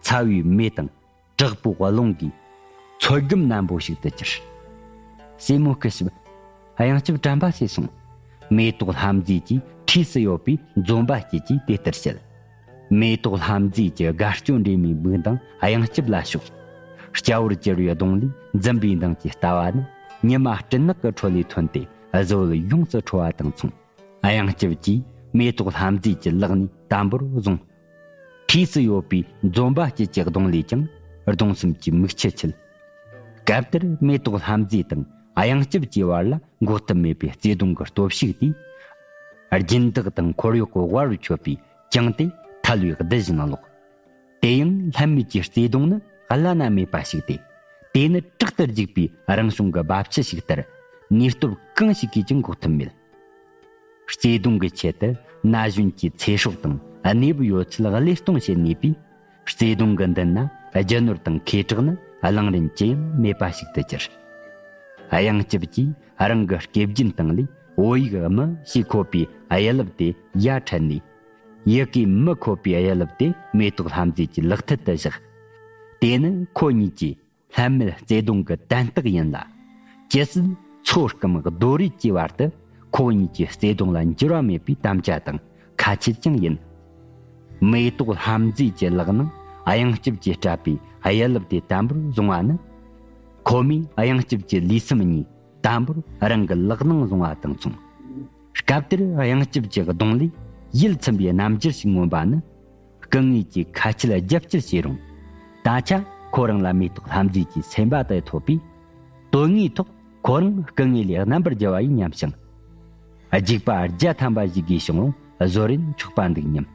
ཚ་བའི་མེ་དང་། དྲག་པོའི་རླུང་གིས་ཚོད་བགམ་ནན་པོ་ཞིག་ཏུ་གྱུར། སྲས་མོ་སྐུ་ཞབས། གཡང་སྐྱབས་དྲན་པ་ཆད་སོང་། མེ་ཏོག་ལྷ་མཛེས་ཀྱི་འཁྲིས་སུ་ཡོད་པའི་འཛོམས་པ་སྐྱིད་ཀྱིས་དེ་ལྟར་བཤད། མེ་ཏོག་ལྷ་མཛེས་ཀྱི་དགའ་སྐྱོ་འདྲེས་མའི་མིག་མདངས་གཡང་སྐྱབས་ལ་ཕྱོགས། སྐྱ་བོར་གྱུར་བའི་གདོང་ལས་འཛུམ་པའི་མདངས་ཀྱི་ལྟ་བ་ནི་ཉི་མ་སྤྲིན་ནག་གི་ཁྲོད་ལས་ཐོན་ཏེ་གཟི་འོད་ཡོངས་སུ་འཕྲོ་བ་དང་མཚུངས། གཡང་སྐྱབས་ཀྱིས་མེ་ཏོག་ལྷ་མཛེས་ཀྱི་ལག་ནས་དམ་པོར་བཟུང་། འཁྲིས་སུ་ཡོད་པའི་འཛོམས་པ་སྐྱིད་ཀྱི་གདོང་ལས་ཀྱང་གདུང་སེམས་ཀྱི་མིག་ཆུ་འཁྱིལ། སྐབས་དེར་མེ་ཏོག་ལྷ་མཛེས་དང་གཡང་སྐྱབས་ཀྱི་བར་ལ་འགོག་ཐབས་མེད་པའི་བརྩེ་གདུང་གི་སྟོབས་ཤུགས་དེས། སྦྱིན་བདག་དང་ཁོར་ཡུག་གི་དབར་བར་ཆོད་པའི་གྱང་དེ་ཐལ་བའི་རྡུལ་བཞིན་ལོག། དེ་ཡང་ལྷད་མེད་ཀྱི་བརྩེ་གདུང་ནི་བླ་ན་མེད་པ་ཞིག་སྟེ། དེ་ནི་དྲག་ཏུ་རྒྱུག་པའི་རང་བྱུང་གི་རྦབ་ཆུ་ཞིག་ལྟར། ནུས་སྟོབས་གང་ཞིག་གིས་ཀྱང་འགོག་ཐབས་མེད། བརྩེ་གདུང་གི་ཆེད་དུ་ན་གཞོན་གྱི་ཚེ་སྲོག་དང་གནས་བབ་ཡོད་ཚད་བློས་གཏོང་བྱེད་ནུས་པས། བརྩེ་གདུང་གི་མདུན་ན་རྒྱུ་ནོར་དང་ཁེ་གྲགས་ནི་གླེང་རིན་ཅི་ཡང་མེད་པ་ཞིག་ཏུ་གྱུར། གཡང་སྐྱབས་ཀྱིས་རང་གི་སྐེ་རྒྱན་སྟེང་ལས་བོད་ཡིག་མི་ཞེས་འཁོད་པའི་ཡུལ་ལབ་དེ་ཡར་ཕྲལ་ནས། ཡི་གེ་མི་འཁོད་པའི་ཡུལ་ལབ་དེ་མེ་ཏོག་ལྷ་མཛེས་ཀྱི་ལག་མཐིལ་དུ་བཞག། དེ་ནི་ཁོ་གཉིས་ཀྱི་ལྷད་མེད་བརྩེ་གདུང་གི་དན་རྟགས་ཡིན་ལ། ཇི་སྲིད་མཚོ་སྐམ་རྡོ་རིལ་གྱི་བར་དུ་ཁོ་གཉིས་ཀྱི་བརྩེ་གདུང་ལ་འགྱུར་བ་མེད་པའི་དམ་བཅའ་དང་ཁ་ ཁ་ཆད་ཀྱང་ཡིན། མེ་ཏོག་ལྷ་མཛེས་ཀྱི་ལག་ནང་གཡང་སྐྱིབས་ཀྱིས་སྤྲད་པའི་གཡུ་ལུབ་དེ་དམ་པོར་བཟུང་བ་ནི། ཁོ་མོས་གཡང་སྐྱིབས་ཀྱི་ལུས་སེམས་གཉིས་དམ་པོར་རང་གི་ལག་ནང་བཟུང་བ་དང་མཚུངས། སྐབས་དེར་གཡང་སྐྱིབས་ཀྱི་གདོང་ལས་ཡིད་ཚིམ་པའི་རྣམ་འགྱུར་ཞིག་མངོན་པ་ནི། སྐུ་ངོ་གིས་ཁ་ཆད་རྒྱབ་སྐྱོར་བྱས་རུང་། ད་ཆ་ཁོ་རང་ལ་མེ་ཏོག་ལྷ་མཛེས་ཀྱི་སེམས་པ་དེ་ཐོབ་པས། དོན་དངོས་ཐོག་ཁོ་རང་སྐུ་ངོ་ལས་རྣམ་པར་རྒྱལ་བ་ཡིན་སྙམ་ཞིང་། རྒྱུག་པ་བརྒྱ་ཐམ་པ་ཞིག་གིས་བྱུང་རུང་བཟོད་རན་ཆོག་པ་འདུག་སྙམ།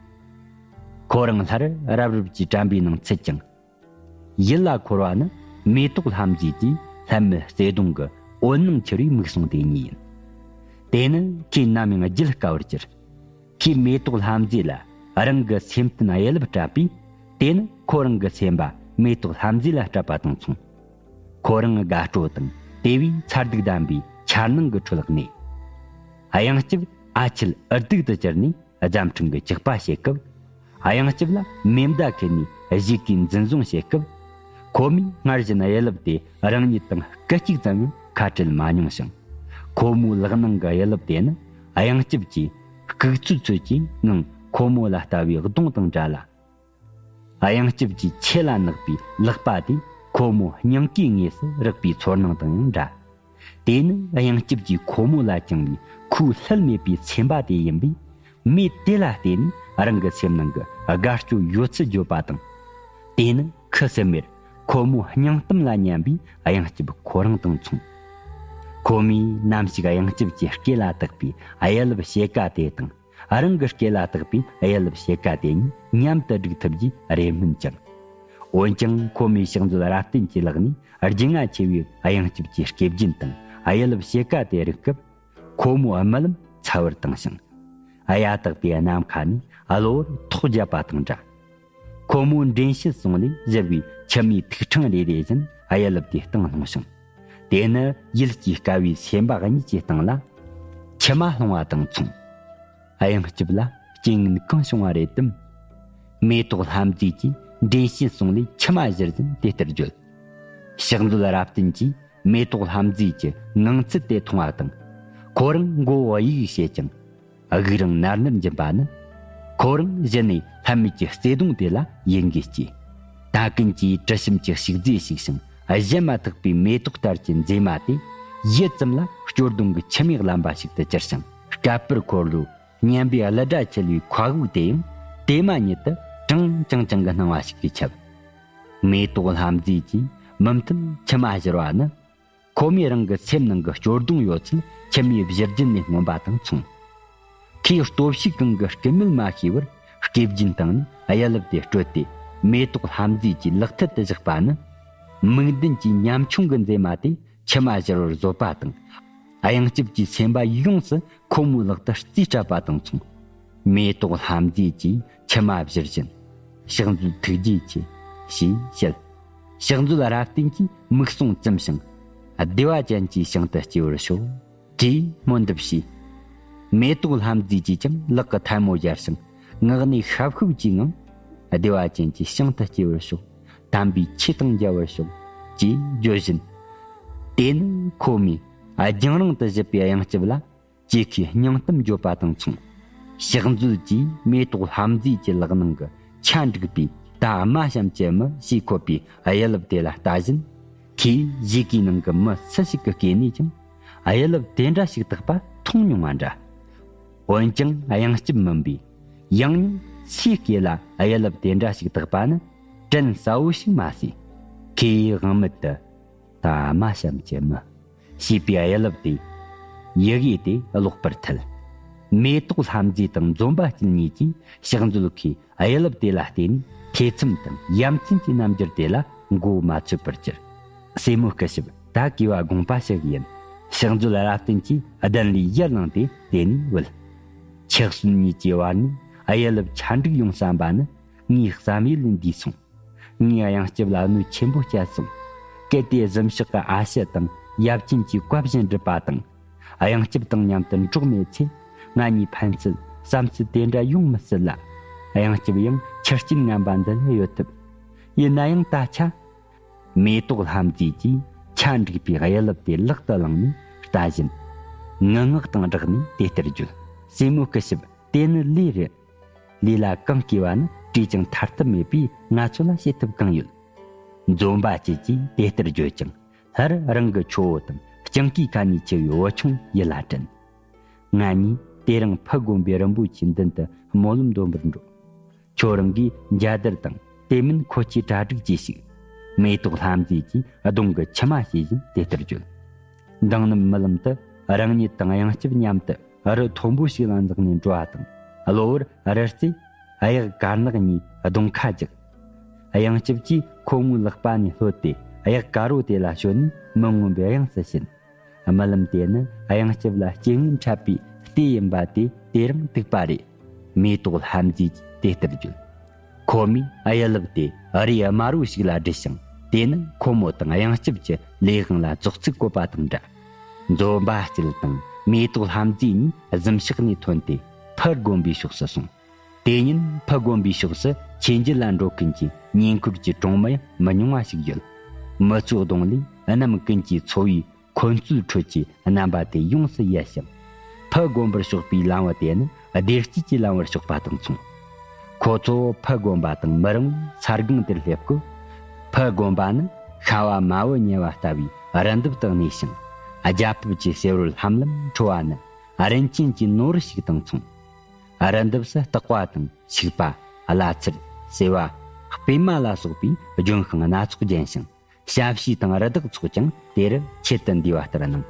ཁོ་རང་སླར་རབ་རིབ་ཀྱི་དྲན་པའི་ནང་ཚུད་ཀྱང་། ཡིད་ལ་འཁོར་བ་ནི་མེ་ཏོག་ལྷ་མཛེས་ཀྱིས་ལྷད་མེད་བརྩེ་གདུང་གི་འོད་སྣང་འཁྱིལ་བའི་མིག་ཟུང་དེ་ཉིད་ཡིན། དེ་ནི་ཁོས་ནམ་ཡང་བརྗེད་དཀའ་བར་གྱུར། ཁོས་མེ་ཏོག་ལྷ་མཛེས་ལ་རང་གི་སེམས་རྟེན་གཡུ་ལུབ་སྤྲད་པས། དེ་ནི་ཁོ་རང་གི་སེམས་པ་མེ་ཏོག་ལྷ་མཛེས་ལ་སྤྲད་པ་དང་མཚུངས། ཁོ་རང་དགའ་སྤྲོ་དང་དེ་བས་མཚར་སྡུག་ལྡན་པའི་འཆར་སྣང་གི་ཁྲོད་གནས། གཡང་སྐྱིབས་ཨ་ཁྱེད་འུར་སྡུག་ཏུ་གྱུར་ནས་རྫམ་ཕྲེང་གི་ལྕགས་པ་བྱེད་སྐབས། གཡང་སྐྱིབས་ལ་མེ་མདའ་ཁུར་ནས་གཞུག་གུས་འཛིན་བཟུང་བྱེད་སྐབས། ཁོ་མོས་སྔར་བཞིན་གཡུ་ལུབ་དེ་རང་ཉིད་དང་སྐད་ཅིག་ཙམ་ཡང་ཁ་བྲལ་མ་མྱོང་ཞིང་། ཁོ་མོའི་ལག་ནང་གི་གཡུ་ལུབ་དེ་ནི་གཡང་སྐྱིབས་ཀྱི་ལྐུགས་ཚོད་ཚོད་ཀྱི་ངང་ཁོ་མོ་ལ་ལྟ་བའི་གདོང་དང་འདྲ་ལ། གཡང་སྐྱིབས་ཀྱི་ཆེ་ལ་བརྣག་པའི་ལག་པ་དེ་ཁོ་མོའི་སྙིང་གའི་ངོས་སུ་རེག་པའི་ཚོར་སྣང་དང་ཡང་འདྲ། དེ་ནི་གཡང་སྐྱིབས་ཀྱིས་ཁོ་མོ་ལ་བཅངས་པའི་ཁོའི་ལྷད་མེད་པའི་སེམས་པ་དེ་ཡིན་པས། མོས་དེ་ལ་བརྟེན་ནས་རང་གི་སེམས་ནང་གི་དགའ་སྐྱོ་ཡོད་ཚད་བརྗོད་པ་དང་། དེ་ནི་ཁུ་སིམ་མེར་ཁོ་མོའི་སྙིང་གཏམ་ལ་མཉམ་པའི་གཡང་སྐྱིབས་ཁོ་རང་དང་མཚུངས། ཁོ་མོས་ནམ་ཞིག་གཡང་སྐྱིབས་ཀྱི་སྐེ་ལ་བཏགས་པའི་གཡུ་ལུབ་ཕྱེད་ཀ་དེ་དང་། རང་གི་སྐེ་ལ་བཏགས་པའི་གཡུ་ལུབ་ཕྱེད་ཀ་དེ་གཉིས་མཉམ་དུ་སྒྲིག་ཐུབ་རྒྱུའི་རེ་སྨོན་བཅངས། འོན་ཀྱང་ཁོ་མོས་ཕྱག་མཛོད་རབ་བརྟན་གྱི་ལག་ནས་རྒྱུས་མངའ་ཆེ་བའི་གཡང་སྐྱིབས་ཀྱི་སྐེ་རྒྱན་དང་གཡུ་ལུབ་ཕྱེད་ཀ་དེ་རིག་སྐབས། ཁོ་མོའི་རྨི་ལམ་ཚ་བར་བཏང་ཞིང་། གཡའ་དག་པའི་ནམ་མཁའ་ནས་གློ་བུར་ཐོག་བརྒྱབ་པ་དང་འདྲ། ཁོ་མོའི་མགྲིན་བཤད་ཟུང་ལས་བཞུར་བའི་མཆི་མའི་ཐིག་ཕྲེང་རེ་རེ་བཞིན་གཡུ་ལུབ་དེའི་སྟེང་ལྷུང་ཞིང་། དེ་ནི་ཡིད་ཀྱི་དཀའ་བའི་སེམས་པ་གཉིས་ཀྱི་སྟེང་ལ་མཆི་མ་ལྷུང་བ་དང་མཚུངས། གཡང་སྐྱིབས་ལ་རྐྱེན་ངན་གང་བྱུང་བ་རེད་དམ། མེ་ཏོག་ལྷ་མཛེས་ཀྱིས་མགྲིན་བཤད་ཟུང་ལས་མཆི་མ་བཞུར་བཞིན་དེ་ལྟར་བརྗོད། ཕྱག་མཛོད་རབ་བརྟན་གྱིས་མེ་ཏོག་ལྷ་མཛེས་ཀྱི་ངང་ཚུལ་དེ་མཐོང་བ་དང་། ཁོ་རང་མགོ་བོ་གཡུག་བྱེད་ཀྱང་། དབུགས་རིང་ནར་ནར་འབྱིན་པ་ནི། ཁོ་རང་གཞི་ནས་ལྷད་མེད་ཀྱི་བརྩེ་གདུང་དེ་ལ་ཡིད་འགུལ་སྐྱེས། ད་ཀུན་གྱིས་དྲི་ཞིམ་གྱི་ཕྱུགས་རྫས་ཤིག་ཞིང་གཞན་མ་ཐག་པའི་མེ་ཏོག་ལྟར་གྱི་མཛེས་མ་དེ་ཡིད་ཙམ་ལ་སྐྱོ་གདུང་གི་མཆི་མའི་རླན་པ་ཞིག་ཏུ་གྱུར་ཞིང་། སྐད་པར་འཁོར་ལོའི་སྙན་པའི་གླུ་སྒྲ་འཁྱིལ་བའི་མཁའ་དབུགས་དེ་ཡང་དེ་མ་ཉིད་དུ་གྲང་ཅང་ཅང་གི་སྣང་བ་ཞིག་གིས་ཁྱབ། མེ་ཏོག་ལྷ་མཛེས་ཀྱིས་མུ་མཐུད་མཆི་མ་བཞུར་བ་ནི། ཁོ་མོས་རང་གི་སེམས་ནང་གི་སྐྱོ་གདུང་ཡོད་ཚད་མཆི་མའི་བཞུར་རྒྱུན་ནས་མངོན་པ་དང་མཚུངས། ཁོས་སྟོབས་ཤུགས་གང་གིས་སྐུལ་མིན་མ་ཤེས་པར་སྐེ་རྒྱན་སྟེང་ནས་གཡུ་ལུབ་དེ་སྤྲོད་དེ། མེ་ཏོག་ལྷ་མཛེས་ཀྱི་ལག་མཐིལ་དུ་བཞག་པ་ནི། མིག་མདུན་གྱི་ཉམ་ཆུང་གི་མཛེས་མ་དེ་མཆི་མ་བཞུར་བར་བཟོད་པ་དང་། གཡང་སྐྱིབས་ཀྱི་སེམས་པ་ཡོངས་སུ་ཁོ་མོའི་ལག་ཏུ་རྩིས་སྤྲད་པ་དང་མཚུངས། མེ་ཏོག་ལྷ་མཛེས་ཀྱིས་མཆི་མ་བཞུར་བཞིན། ཕྱག་མཛོད་ཐུགས་རྗེ་ཆེ། ཞེས་བཤད། ཕྱག་མཛོད་རབ་བརྟན་གྱིས་མིག་ཟུང་བཙུམས་ཤིང་། བདེ་བ་ཅན་གྱི་ཞིང་དུ་སྐྱེ་བར་ཤོག་ཅེས་སྨོན་འདེབས་བྱས། མེ་ཏོག་ལྷ་མཛེས་ཀྱིས་ཀྱང་ལག་གི་ཐལ་མོ་སྦྱར་ཞིང་ངག་ནས་ཤབ་ཤུབ་ཀྱི་ངང་། བདེ་བ་ཅན་གྱི་ཞིང་དུ་སྐྱེ་བར་ཤོག་དམ་པའི་ཆོས་དང་མཇལ་བར་ཤོག་ཅེས་བརྗོད་བཞིན། དེ་ནི་ཁོ་མོས་རྒྱང་རིང་དུ་བཞུད་པའི་གཡང་སྐྱིབས་ལ། ཀྱེ་ཁོའི་སྙིང་གཏམ་བརྗོད་པ་དང་མཚུངས། ཕྱག་མཛོད་ཀྱིས་མེ་ཏོག་ལྷ་མཛེས་ཀྱི་ལག་ནང་གི་ཆ་འགྲིག་པའི་ད་རྨ་བྱམས་ཀྱི་མི་ཞེས་འཁོད་པའི་གཡུ་ལུབ་དེ་ལ་ལྟ་བཞིན། ཁོས་གཞིས་ཀའི་ནང་གི་མི་སུ་ཞིག་གི་སྐེ་ནས་ཀྱང་གཡུ་ལུབ་དེ་འདྲ་ཞིག་བཏགས་པ་མཐོང་མྱོང་བ་འདྲ། འོན་ཀྱང་གཡང་སྐྱིབས་མིན་པས། ཡང་སྙིང་སུའི་སྐེ་ལ་གཡུ་ལུབ་དེ་འདྲ་ཞིག་བཏགས་པ་ནི་དྲན་གསལ་བོ་ཞིག་མ་ཟད། ཁོས་དབང་མེད་དུ། ད་རྨ་བྱམས་ཀྱི་མི། ཞེས་པའི་གཡུ་ལུབ་དེ། ཡི་གེ་དེ་ཀློག་པར་ཐལ། མེ་ཏོག་ལྷ་མཛེས་དང་འཛོམས་པ་སྐྱིད་གཉིས་ཀྱིས་ཕྱག་མཛོད་ཁོའི་གཡུ་ལུབ་དེ་ལ་བལྟས་ནས་ཐེ་ཚོམ་དང་ཡ་མཚན་གྱི་རྣམ་འགྱུར་དེ་ལ་མགོ་མ་ཚོད་པར་གྱུར། སྲས་མོ་སྐུ་ཞབས། ད་གུས་པ་དགོངས་པ་ཞུ་གི་ཡིན། ཕྱག་མཛོད་རབ་བརྟན་གྱིས་གདན་ལས་ཡར་ལངས་ཏེ་དེ་ནས་བུད། ཆགས་སོན་གཉིས་ཀྱི་བར་ནས་གཡུ་ལུབ་ཆ་འགྲིག་ཡོང་བསམ་པ་ནི་ངའི་བསམ་ཡུལ་ལས་འདས་སོང་། ངས་གཡང་སྐྱིབས་ལ་གནོད་ཆེན་པོ་བསྐྱལ་སོང་། གལ་ཏེ་གཟིམ་ཤག་གི་ཨ་ཕྱི་དང་ཡབ་ཆེན་གྱིས་བཀའ་བཞིན་སྒྲུབ་པ་དང་། གཡང་སྐྱིབས་དང་མཉམ་དུ་འགྲོགས་མེད་ཚེ། ང་གཉིས་ཕན་ཚུན་བསམ་ཚུལ་དེ་འདྲ་ཡོང་མི་སྲིད་ལ། གཡང་སྐྱིབས་ཡང་ཆུ་རྐྱེན་ངན་པ་འདི་ལས་གཡོལ་ཐུབ། ཡིན་ན་ཡང་ད་ཆ། མེ་ཏོག་ལྷ་མཛེས་ཀྱིས་ཆ་འགྲིག་པའི་གཡུ་ལུབ་དེ་ལག་ཏུ་བླངས་ནས་ལྟ་བཞིན། ངུ་ངག་དང་སྦྲགས་ནས་དེ་ལྟར་བརྗོད། སྲས་མོ་སྐུ་ཞབས། དེ་ནི་ལས་རེད། ལུས་ལ་གང་བསྐུས་པ་ནི་བྲིས་ཀྱང་ཐར་ཐབས་མེད་པས། ང་ཚོ་ལ་བྱེད་ཐབས་གང་ཡོད། འཛོམས་པ་སྐྱིད་ཀྱིས་དེ་ལྟར་བརྗོད་ཅིང་། སླར་རང་གི་ཆུ་བོ་དང་སྤྱང་ཀིའི་ཁ་ནས་ཆེ་བའི་བུ་ཆུང་ཡིད་ལ་དྲན། ང་གཉིས་དེ་རིང་ཕུ་དགོན་པའི་རིན་པོ་ཆེའི་མདུན་དུ་སྨོན་ལམ་འདོན་པར་འགྲོ། ཁྱོད་རང་གིས་འཇའ་དར་དང་དེ་མིན་ཁོ་ཆེའི་གྲ་སྒྲིག་བྱོས་ཤིག། མེ་ཏོག་ལྷ་མཛེས་ཀྱིས་གདོང་གི་མཆི་མ་བྱས་བཞིན་དེ་ལྟར་བརྗོད། མདང་ནམ་རྨི་ལམ་དུ་རང་ཉིད་དང་གཡང་སྐྱབས་མཉམ་དུ་རི་མཐོན་པོ་ཞིག་ལ་འཛེགས་ནས་འགྲོ་བ་དང་། གློ་བུར་རི་རྩེས་གཡག་དཀར་ནག་གཉིས་གདོང་ཁ་རྒྱག། གཡང་སྐྱབས་ཀྱིས་ཁོ་མོའི་ལག་པ་ནས་ལྷོད་དེ་གཡག་དཀར་རོ་དེ་ལ་ཞོན་ནས་མི་མངོན་པའི་དབྱངས་སུ་ཕྱིན། རྨི་ལམ་དེ་ནི་གཡང་སྐྱབས་ལ་སྐྱེ་དངོས་འཁྲབ་པའི་ལྟས་ཡིན་པ་དེ་དེ་རིང་ཐུག་པ་རེད། མེ་ཏོག་ལྷ་མཛེས་ཀྱིས་དེ་ལྟར་བརྗོད། ཁོ་མོས་གཡུ་ལབ་དེ་རིའི་དམར་བོ་ཞིག་ལ་བསྒྲིལ་ཞིང་། དེ་ནི་ཁོ་མོ་དང་གཡང་སྐྱབས་ཀྱི་ལས་དབང་ལ་ཙོག་ཙིག་བཀོད་པ་དང་འདྲ། འཛོམས་པ་སྐྱིད་དང་མེ་ཏོག་ལྷ་མཛེས་གཉིས་གཟིམ་ཤག་ནས་ཐོན་ཏེ་ཕུ་དགོན་པའི་ཕྱོགས་སུ་སོང་། དེ་ཉིན་ཕུ་དགོན་པའི་ཕྱོགས་སུ་ཆོས་འབྱེད་ལ་འགྲོ་མཁན་གྱི་ཉེ་འཁོར་གྱི་གྲོང་མི་ཡང་མི་ཉུང་བ་ཞིག་ཡོད། མི་ཚོའི་གདོང་ལས་གནམ་ཀུན་གྱིས་འཚོ་བའི་འཁོན་རྩོད་ཁྲོད་ཀྱི་རྣམ་པ་དེ་ཡོངས་སུ་ཡལ་ཞིང་། ཕུ་དགོན་པར་ཕྱོགས་པའི་ལམ་བུ་དེ་ནི་བདེ་སྐྱིད་ཀྱི་ལམ་བུར་ཕྱོགས་པ་དང་མཚུངས། ཁོ་ཚོ་ཕུ་དགོན་པ་དང་མི་རིང་བའི་ས་སྒང་དེར་སླེབས་སྐབས། ཕུ་དགོན་པ་ནི་ཤ་བ་མ་བུ་ཉལ་བ་ལྟ་བུའི་རི་འདབས་དུ་གནས་ཤིང་། རྒྱ་ཕིབས་ཀྱི་སེར་བུར་ལྷམ་ལམ་འཁྲུ་བ་ནི་རིན་ཆེན་གྱི་ནོར་ཞིག་དང་མཚུངས། རི་འདབས་སུ་སྟག་པ་དང་ཤིག་པ། གླ་ཚེར། སེ་བ། སྤོས་མ་ལ་སོགས་པའི་ལྗོན་ཤིང་སྣ་ཚོགས་ལྗན་ཞིང་། ཞབས་ཕྱི་དང་རི་དྭགས་ཚོགས་ཀྱང་དེར་ཆེད་དུ་འདུས་པ་ལྟར་སྣང་།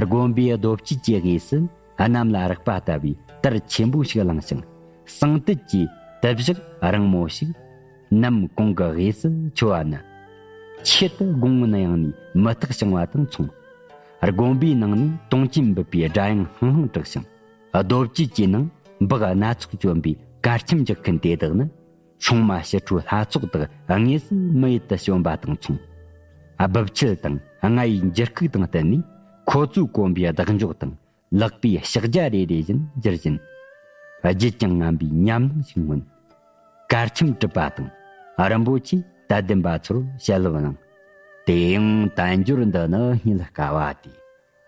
དགོན་པའི་རྡོ་བཅུད་ཀྱི་དབུས་སུ་གནམ་ལ་རེག་པ་ལྟ་བུའི་དར་ཆེན་པོ་ཞིག་བསླངས་ཤིང་། ཟངས་དུད་ཀྱི་དུ་བཞག་རིང་མོ་ཞིག་ནམ་གུང་གི་དབུས་སུ་འཕྱོ་བ་ནི། ཆེད་དུ་དགོང་མོ་ནམ་ཡང་ནས་མུ་ཐག་བྱང་བ་དང་མཚུངས། དགོན་པའི་ནང་ནས་དུང་ཆེན་འབུད་པའི་སྒྲ་དབྱངས་ལྷང་ལྷང་གྲགས་ཤིང་། རྡོ་བཅུད་ཀྱི་ནང་འབག་སྣ་ཚོགས་གྱོན་པའི་གར་འཆམ་རྒྱག་མཁན་དེ་དག་ནི། སྲུང་མ་ཕྱི་དྲོའི་ལྷ་ཚོགས་དག་དངོས་སུ་མི་ཡུལ་དུ་བྱོན་པ་དང་མཚུངས། སྦུབས་ཆུ་དང་རྔ་ཡི་འགྱུར་ཁུག་དང་བསྟུན་ནས་ཁོ་ཚོའི་གོམ་པའི་ལྡག་འཇོག་དང་ལག་པའི་ཕྱག་རྒྱ་རེ་རེ་བཞིན་འགྱུར་བཞིན། བརྗིད་ཀྱང་ངན་པའི་ཉམས་སྣང་ཞིག་མངོན། གར་འཆམ་གྲུབ་པ་དང་རིན་པོ་ཆེས་དད་ལྡན་པ་ཚོར་ཞལ་ལབ་གནང་། དེ་ཡང་དལ་འབྱོར་འདི་ནི་རྙེད་དཀའ་བ་སྟེ།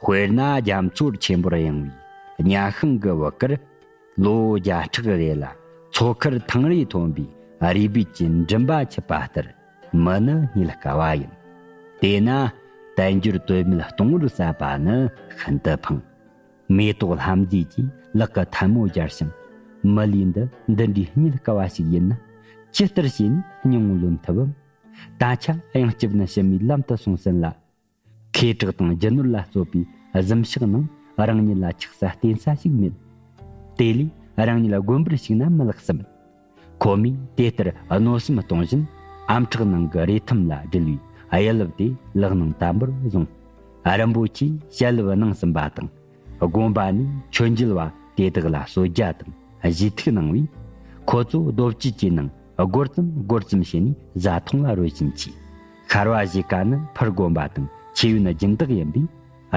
དཔེར་ན་རྒྱ་མཚོར་ཆེན་པོར་གཡེང་བའི་གཉའ་ཤིང་གི་བུ་གར་ལོ་བརྒྱ་ཕྲག་རེ་ལ་མཚོ་ཁར་ཐང་རེ་ཐོན་པའི་རུས་སྦལ་གྱི་མགྲིན་པ་འཆུད་པ་ལྟར་མི་ནི་རྙེད་དཀའ་བ་ཡིན། དེས་ན་དལ་འབྱོར་དོན་མེད་སྟོང་བར་བསགས་པ་ནི་ཤིན་ཏུ་ཕངས། མེ་ཏོག་ལྷ་མཛེས་ཀྱིས་ལག་གི་ཐལ་མོ་སྦྱར་ཞིང་། མི་ལུས་འདི་འདི་འདྲའི་རྙེད་དཀའ་བ་ཞིག་ཡིན་ན། ཇི་ལྟར་བྱས་ནས་སྙིང་པོ་ལོན་ཐུབ་བམ། ད་ཆ་གཡང་སྐྱབས་ནི་ཕྱི་མའི་ལམ་དུ་སོང་ཟིན་ལ། ཁེ་གྲགས་དང་རྒྱུ་ནོར་ལ་སྩོལ་བའི་གཟིམ་ཤག་ནང་རང་ཉིད་ལ་ཆགས་ས་བརྟེན་ས་ཞིག་མེད། དེ་ལས་རང་ཉིད་དགོན་པར་ཞུགས་ན་མི་ལེགས་སམ། ཁོ་མོས་དེ་ལྟར་མནོ་བསམ་གཏོང་བཞིན། ཨམ་ཕྲག་ནང་གི་རས་ཐུམ་ལ་སྒྲིལ་བའི་གཡུ་ལབ་དེ་ལག་ནང་དམ་པོར་བཟུང་། རིན་པོ་ཆེས་ཞལ་ལབ་གནང་ཟིན་པ་དང་། དགོན་པ་ནས་ཆོས་མཇལ་བ་དེ་དག་ལ་གསོལ་ཇ་དང་བཞེས་ཐུག་གནང་བས། ཁོ་ཚོ་རྡོ་བཅུད་ཀྱི་ནང་སྒོར་ཙམ་སྒོར་ཙམ་བྱས་ནས་བཟའ་འཐུང་ལ་རོལ་བཞིན་མཆིས། ཤར་བ་གཞིས་ཀ་ནི་ཕུར་དགོན་པ་དང་ཆོས་ཡོན་སྦྱིན་བདག་ཡིན་པས།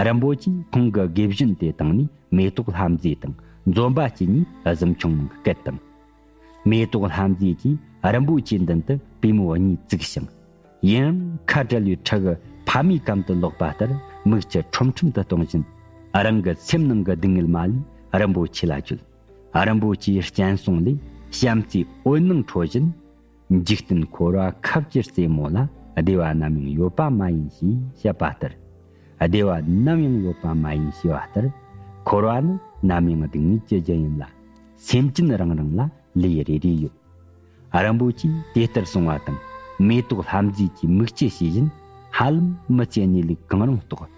རིན་པོ་ཆེས་ཁོང་གི་དགེ་བཞིན་དེ་དང་ནས་མེ་ཏོག་ལྷ་མཛེས་དང་འཛོམས་པ་སྐྱིད་གཉིས་གཟིམ་ཆུང་ནང་སྐད་བཏང་། མེ་ཏོག་ལྷ་མཛེས་ཀྱིས་རིན་པོ་ཆེའི་མདུན་དུ་པུས་མོ་གཉིས་བཙུགས་ཤིང་། ཡུན་རིང་ཁ་བྲལ་བའི་ཕྲུ་གུ་ཕ་མའི་གམ་དུ་ལོག་པ་ལྟར་མིག་ཆུ་ཁྲོམ་ཁྲོམ་དུ་གཏོང་བཞིན། རང་གི་སེམས་ནང་གི་སྡུག་བསྔལ་མ་ལུས་རིན་པོ་ཆེ་ལ་བརྗོད། རིན་པོ་ཆེའི་སྤྱན་ཟུང་ལས་བྱམས་བརྩེའི་འོད་སྣང་འཕྲོ་བཞིན། འཇིག་རྟེན་འཁོར་བ་ཁ་བཅད་རྩེ་མོ་ལ། བདེ་བ་ནམ་ཡང་ཡོད་པ་མ་ཡིན་ཞེས་བཤད་པ་ལྟར། བདེ་བ་ནམ་ཡང་ཡོད་པ་མ་ཡིན་ཞེས་པ་ལྟར། འཁོར་བ་ནི་ནམ་ཡང་སྡུག་བསྔལ་གྱི་རྒྱུ་ཡིན་ལ། སེམས་ཅན་རང་རང་ལ་ལས་རེ་རེ་ཡོད། རིན་པོ་ཆེས་དེ་ལྟར་གསུངས་པ་དང་། མེ་ཏོག་ལྷ་མཛེས་ཀྱིས་མིག་ཆུ་ཤེས་བཞིན། ཧ་ལམ་མི་ཚེ་གནས་ལུགས་གང་རུང་རྟོགས།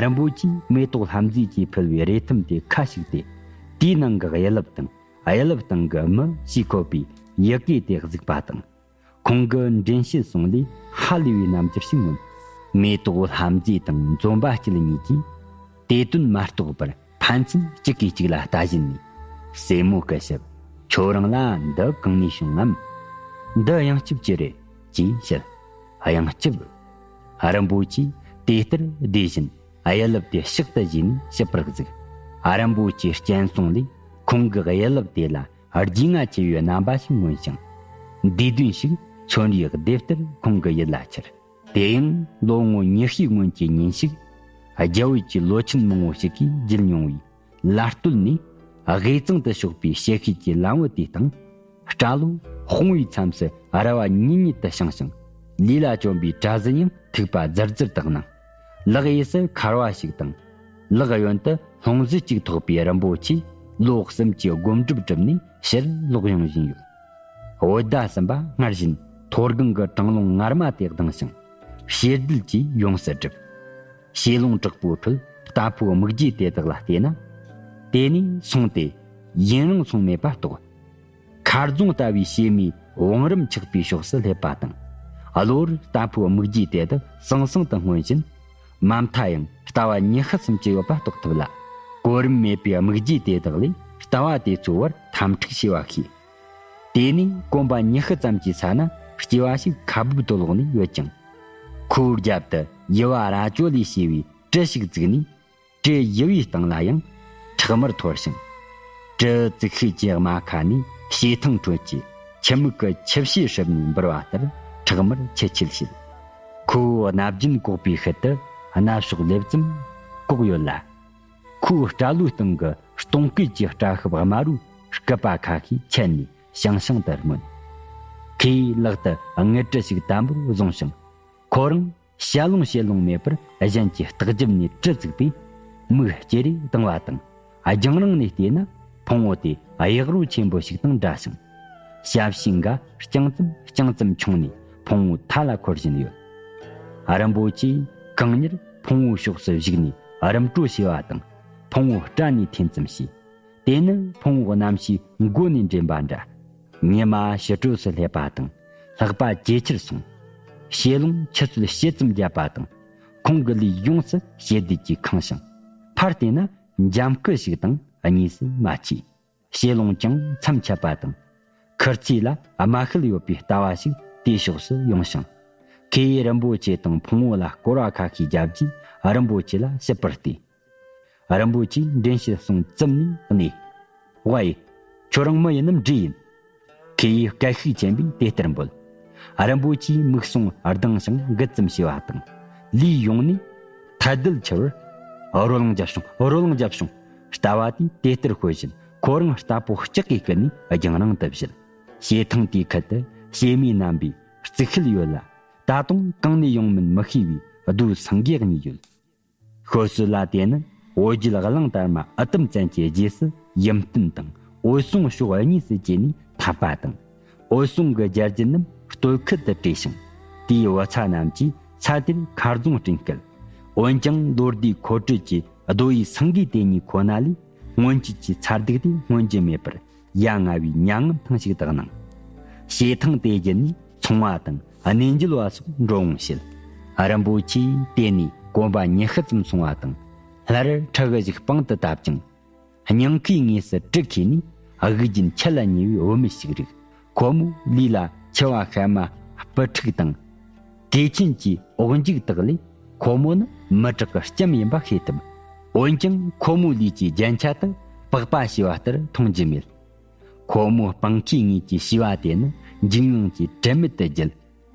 རིན་པོ་ཆེས་མེ་ཏོག་ལྷ་མཛེས་ཀྱིས་ཕུལ་བའི་རས་ཐུམ་དེ་ཁ་ཞིག་སྟེ། དེའི་ནང་གི་གཡུ་ལབ་དང་། གཡུ་ལབ་སྟེང་གི་མི་ཞེས་འཁོད་པའི་ཡི་གེ་དེ་གཟིགས་པ་དང་། ཁོང་གི་མགྲིན་བཤད་ཟུང་ལས་ཧ་ལས་པའི་རྣམ་འགྱུར་ཞིག་མངོན། མེ་ཏོག་ལྷ་མཛེས་དང་འཛོམས་པ་སྐྱིད་གཉིས་ཀྱིས་དེ་དོན་མ་རྟོགས་པར་ཕན་ཚུན་གཅིག་གིས་གཅིག་ལ་ལྟ་བཞིན་ནས། སྲས་མོ་སྐུ་ཞབས། ཁྱོད་རང་ལ་འདི་གང་ནས་བྱུང་ངམ། འདི་གཡང་སྐྱབས་ཀྱི་རེད། ཅེས་བཤད། གཡང་སྐྱབས། རིན་པོ་ཆེས་དེ་ལྟར་བཟླས་བཞིན་གཡུ་ལབ་དེ་ཕྱག་ཏུ་བཞེས་ནས་ཞིབ་པར་གཟིགས། རིན་པོ་ཆེའི་སྤྱན་ཟུང་ལས་ཁོང་གི་གཡུ་ལབ་དེ་ལ་རྒྱུས་མངའ་ཆེ་བའི་རྣམ་པ་ཞིག་མངོན་ཞིང་། འདས་དོན་ཞིག་མཚོན་རིའི་ལྡེབས་ལྟར་ཁོང་གི་ཡིད་ལ་འཁྱིལ། དེ་ཡང་ལོ་ངོ་ཉི་ཤུའི་སྔོན་གྱི་ཉིན་ཞིག་རྒྱ་བོད་ཀྱི་ལོ་ཆེན་མང་བོ་ཞིག་གིས་བརྒྱུད་མྱོང་བའི་ལ་སྟོད་ནས་དབུས་གཙང་དུ་ཕྱོགས་པའི་ཞི་ཤོད་ཀྱི་ལམ་བུ་དེའི་སྟེང་ སྐྲ་ལོ་དཔུང་བའི་མཚམས་སུ་ར་བ་ཉིད་ཉིད་དུ་བྱིང་ཞིང་། ལུས་ལ་གྱོན་པའི་གྲྭ་གཟན་ཡང་ཐིགས་པ་རྫིར་རྫིར་དུ་སྣང་། ལག་གཡས་སུ་འཁར་བ་ཞིག་དང་། ལག་གཡོན་དུ་ལྷུང་བཟེད་ཅིག་ཐོགས་པའི་རིན་པོ་ཆེ་ལོ་གསུམ་གྱི་སྒོམ་སྒྲུབ་གྲུབ་ནས་ཕྱིར་ལོག་ཡོང་བཞིན་ཡོད། འོད་ཟླ་གསུམ་པ་སྔར་བཞིན་མཐོ་སྒང་གི་གྲང་རླུང་ངར་མ་དེ་ལྡང་ཞིང་། ཞེ་སྡུད་ཀྱིས་ཡོངས་སུ་བསྒྲིབས། བྱེ་ལོང་དྲག་པོའི་ཁྲོད་རྟ་ཕོའི་མིག་རྒྱས་དེ་དག་ལ་བལྟས་ན། དེ་ནས་སོང་སྟེ་ཡུན་རིང་སོང་མེད་པ་རྟོགས། མཁར་རྫོང་ལྟ་བུའི་བྱེ་མའི་བང་རིམ་ཆགས་པའི་ཕྱོགས་སུ་སླེབས་པ་དང་། གློ་བུར་རྟ་ཕོའི་མིག་རྒྱས་དེ་དག་ཟང་ཟིང་དུ་སྔོན་བཞིན། མ་མཐའ་ཡང་ལྟ་བ་ཉི་ཤུ་ཙམ་གྱི་ཡོད་པ་རྟོགས་ཐུབ་ལ། གོ་རིམ་མེད་པའི་མིག་རྒྱས་དེ་དག་ལས་ལྟ་བ་དེ་ཚོའི་བར་འཐབ་འཁྲུག་བྱས་པ་ཤེས། དེ་ནས་གོམ་པ་ཉི་ཤུ་ཙམ་གྱི་ས་ན་སྐྱེ་བ་ཞིག་ཁ་སྦུབ་ཏུ་ལོག་ནས་ཡོད་ཅིང་། ཁོའི་རྒྱབ་ཏུ་ཡུ་བ་རྭ་ཅོ་ལས་བྱས་པའི་གྲི་ཞིག་བཙུགས་ནས། གྲི་ཡུ་བའི་སྟེང་ལ་ཡང་ཁྲག་དམར་འཐོར་ཞིང་། གྲི་བཙུགས་ཤེད་ཀྱི་རྨ་ཁ་ནས་བྱེ་ཐང་ཁྲོད་ཀྱི་ཁྱི་མིག་གི་ཁྱི་ཕྱེ་ཧྲིབ་ནས་འབུར་བ་ལྟར་ཁྲག་དམར་ཆི་ཆི་བྱེད། ཁོའི་སྣ་རྒྱན་གོག་པའི་ཤུལ་དུ་སྣ་ཕྱོགས་ལེབ་ཙམ་གོག་ཡོད་ལ། ཁོའི་སྐྲ་ལོའི་སྟེང་གི་སྟོང་སྐད་ཀྱི་སྐྲ་ཤབ་དམར་རོའི་སྐུད་པ་ཁ་ཤས་ཆད་ནས་ཤང་ཤང་དུ་མངོན། ཁོས་ལག་ཏུ་དངུལ་གྲི་ཞིག་དམ་པོར་བཟུང་ཞིང་། ཁོ་རང་བྱ་ལོང་བྱེད་ལོང་མེད་པར་གཞན་གྱི་ལྟག་རྒྱབ་ནས་གྲི་བཙུགས་པས། མིག་ཅེ་རེ་གདངས་པ་དང་། རྒྱང་རིང་ནས་བལྟས་ན་ཕུང་བོ་དེ་གཡག་རོ་ཆེན་པོ་ཞིག་དང་འདྲ་ཞིང་། ཞབས་ཕྱི་འགའ་རྐྱང་ཙམ་རྐྱང་ཙམ་ཆུང་ནས་ཕུང་བོའི་མཐའ་ལ་འཁོར་བཞིན་ཡོད། རིན་པོ་ཆེས་གང་མྱུར་ཕུང་བོའི་ཕྱོགས་སུ་བཞུགས་ནས་རིམ་གྲོ་བྱས་པ་དང་། ཕུང་བོ་སྐྲ་ནས་འཐེན་ཙམ་བྱས། དེ་ནི་ཕུང་བོ་རྣམ་ཤེས་མགོ་ནས་འདྲེན་པ་འདྲ། ཉི་མ་ཕྱི་དྲོ་སུ་སླེབས་པ་དང་ལྷགས་པ་ཇེ་ཆེར་སོང་། བྱེ་ལོང་ཆུ་ཚོད་ཕྱེད་ཙམ་བརྒྱབ་པ་དང་། ཁོང་གི་ལུས་ཡོངས་སུ་ཞེ་སྡུད་ཀྱིས་ཁེངས་ཤིང་། ཕར་བལྟས་ན་འཇམ་སྐུ་ཞིག་དང་གཉིས་སུ་མ་མཆིས། བྱེ་ལོང་ཀྱང་མཚམས་ཆད་པ་དང་། ཁུར་ཚོས་ལ་རྨ་ཤུལ་ཡོད་པའི་ལྟ་བ་ཞིག་དེའི་ཕྱོགས་སུ་ཡོང་ཞིང་། ཁོས་རིན་པོ་ཆེ་དང་ཕུང་བོ་ལ་སྐོར་བ་ཁ་ཤས་བརྒྱབ་རྗེས་རིན་པོ་ཆེ་ལ་ཞིབ་པར་བལྟས། རིན་པོ་ཆེས་མགྲིན་བཤེས་གསུང་བཙུམ་ནས་གནས། ཝའི། ཁྱོད་རང་མི་ཡིན་ནམ་འདྲེ་ཡིན། ཁོས་སྐད་ཤུགས་ཆེན་པོས་དེ་ལྟར་འབོད། རིན་པོ་ཆེའི་མིག་ཟུང་ལྡང་ཞིང་འགུལ་ཙམ་བྱས་པ་དང་། ལུས་ཡོངས་ནས་ཐལ་རྡུལ་འཁྱིལ་བར། རོ་ལངས་བརྒྱབ་བྱུང་། རོ་ལངས་བརྒྱབ་བྱུང་། ལྟ་བ་དེས་དེ་ལྟར་ཤོད་བཞིན་ཁོ་རང་རྟ་ཕོ་ལྕག་གིས་བསྐུལ་ནས་རྒྱང་རིང་དུ་བཞུད། བྱེ་ཐང་དེའི་ཁུལ་དུ་བྱེ་མའི་རྣམ་པའི་རྩིག་ཤུལ་ཡོད་ལ། ད་དུང་གང་ནས་ཡོང་མིན་མི་ཤེས་པའི་རྡོའི་སེང་གེ་གཉིས་ཡོད། ཤོད་སྲོལ་ལ་བལྟས་ན་འོ་བརྒྱལ་གླང་དར་མ་ཨི་ཏམ་ཙན་གྱི་རྗེས་སུ་ཡུམ་བརྟན་དང་འོད་སྲུང་ཕྱོགས་གཉིས་སུ་གྱེས་ནས་འཐབ་པ་དང་། འོད་སྲུང་གི་རྒྱལ་རྒྱུད་རྣམས་སྟོད་ཁུལ་དུ་བྲོས་ཤིང་། དེའི་བུ་ཚ་རྣམས་ཀྱིས་ས་དེར་མཁར་རྫོང་བསྐྲུན་སྐད། འོན་ཀྱང་ལོ་ཟླའི་འཁོར་སྦྲེལ་གྱི་རྡོ་ཡི་སེང་གེ་དེ་གཉིས་ཁོ་ན་ལས་སྔོན་ཆད་ཀྱི་མཚར་སྡུག་དེ་མངོན་རྒྱུ་མེད་པར། ཡ་ང་བའི་མྱ་ངམ་ཐང་ཞིག་དག་སྣང་། བྱེ་ཐང་དེ་བརྒྱུད་ནས་ཚོང་བ་དང་གནས་མཇལ་བ་སོགས་འགྲོ་འོང་བྱེད། རིན་པོ་ཆེས་དེ་ནས་གོམ་པ་ཉི་ཤུ་ཙམ་སོང་བ་དང་། སླར་ཁྲི་གུ་ཞིག་པང་དུ་བཏབ་ཅིང་། སྙིང་ཁའི་ངོས་སུ་གྲི་ཁྱེར་ནས་དབུགས་རྒྱུན་ཆུ་ལ་ཉེ་བའི་བུད་མེད་ཞིག་རིག། ཁོ་མོའི་ལུས་ལ་མཆེ་བ་ཤལ་མ་སྤུ་ཕྲུག་དང་། གོས་ཆེན་གྱི་འོག་འཇུག་དག་ལས་ཁོ་མོ་ནི་མི་དྲག་གི་ལྕམ་ཡིན་པ་ཤེས་ཐུབ། འོན་ཀྱང་ཁོ་མོའི་ལུས་ཀྱི་རྒྱན་ཆ་དག་པགས་པ་ཞེས་པ་ལྟར་མཐོང་རྒྱུ་མེད། ཁོ་མོའི་པང་ཁའི་ངོས་ཀྱི་ཞི་བ་དེ་ནི་འཇིགས་དངངས་ཀྱིས་དྲན་མེད་དུ་བརྒྱལ།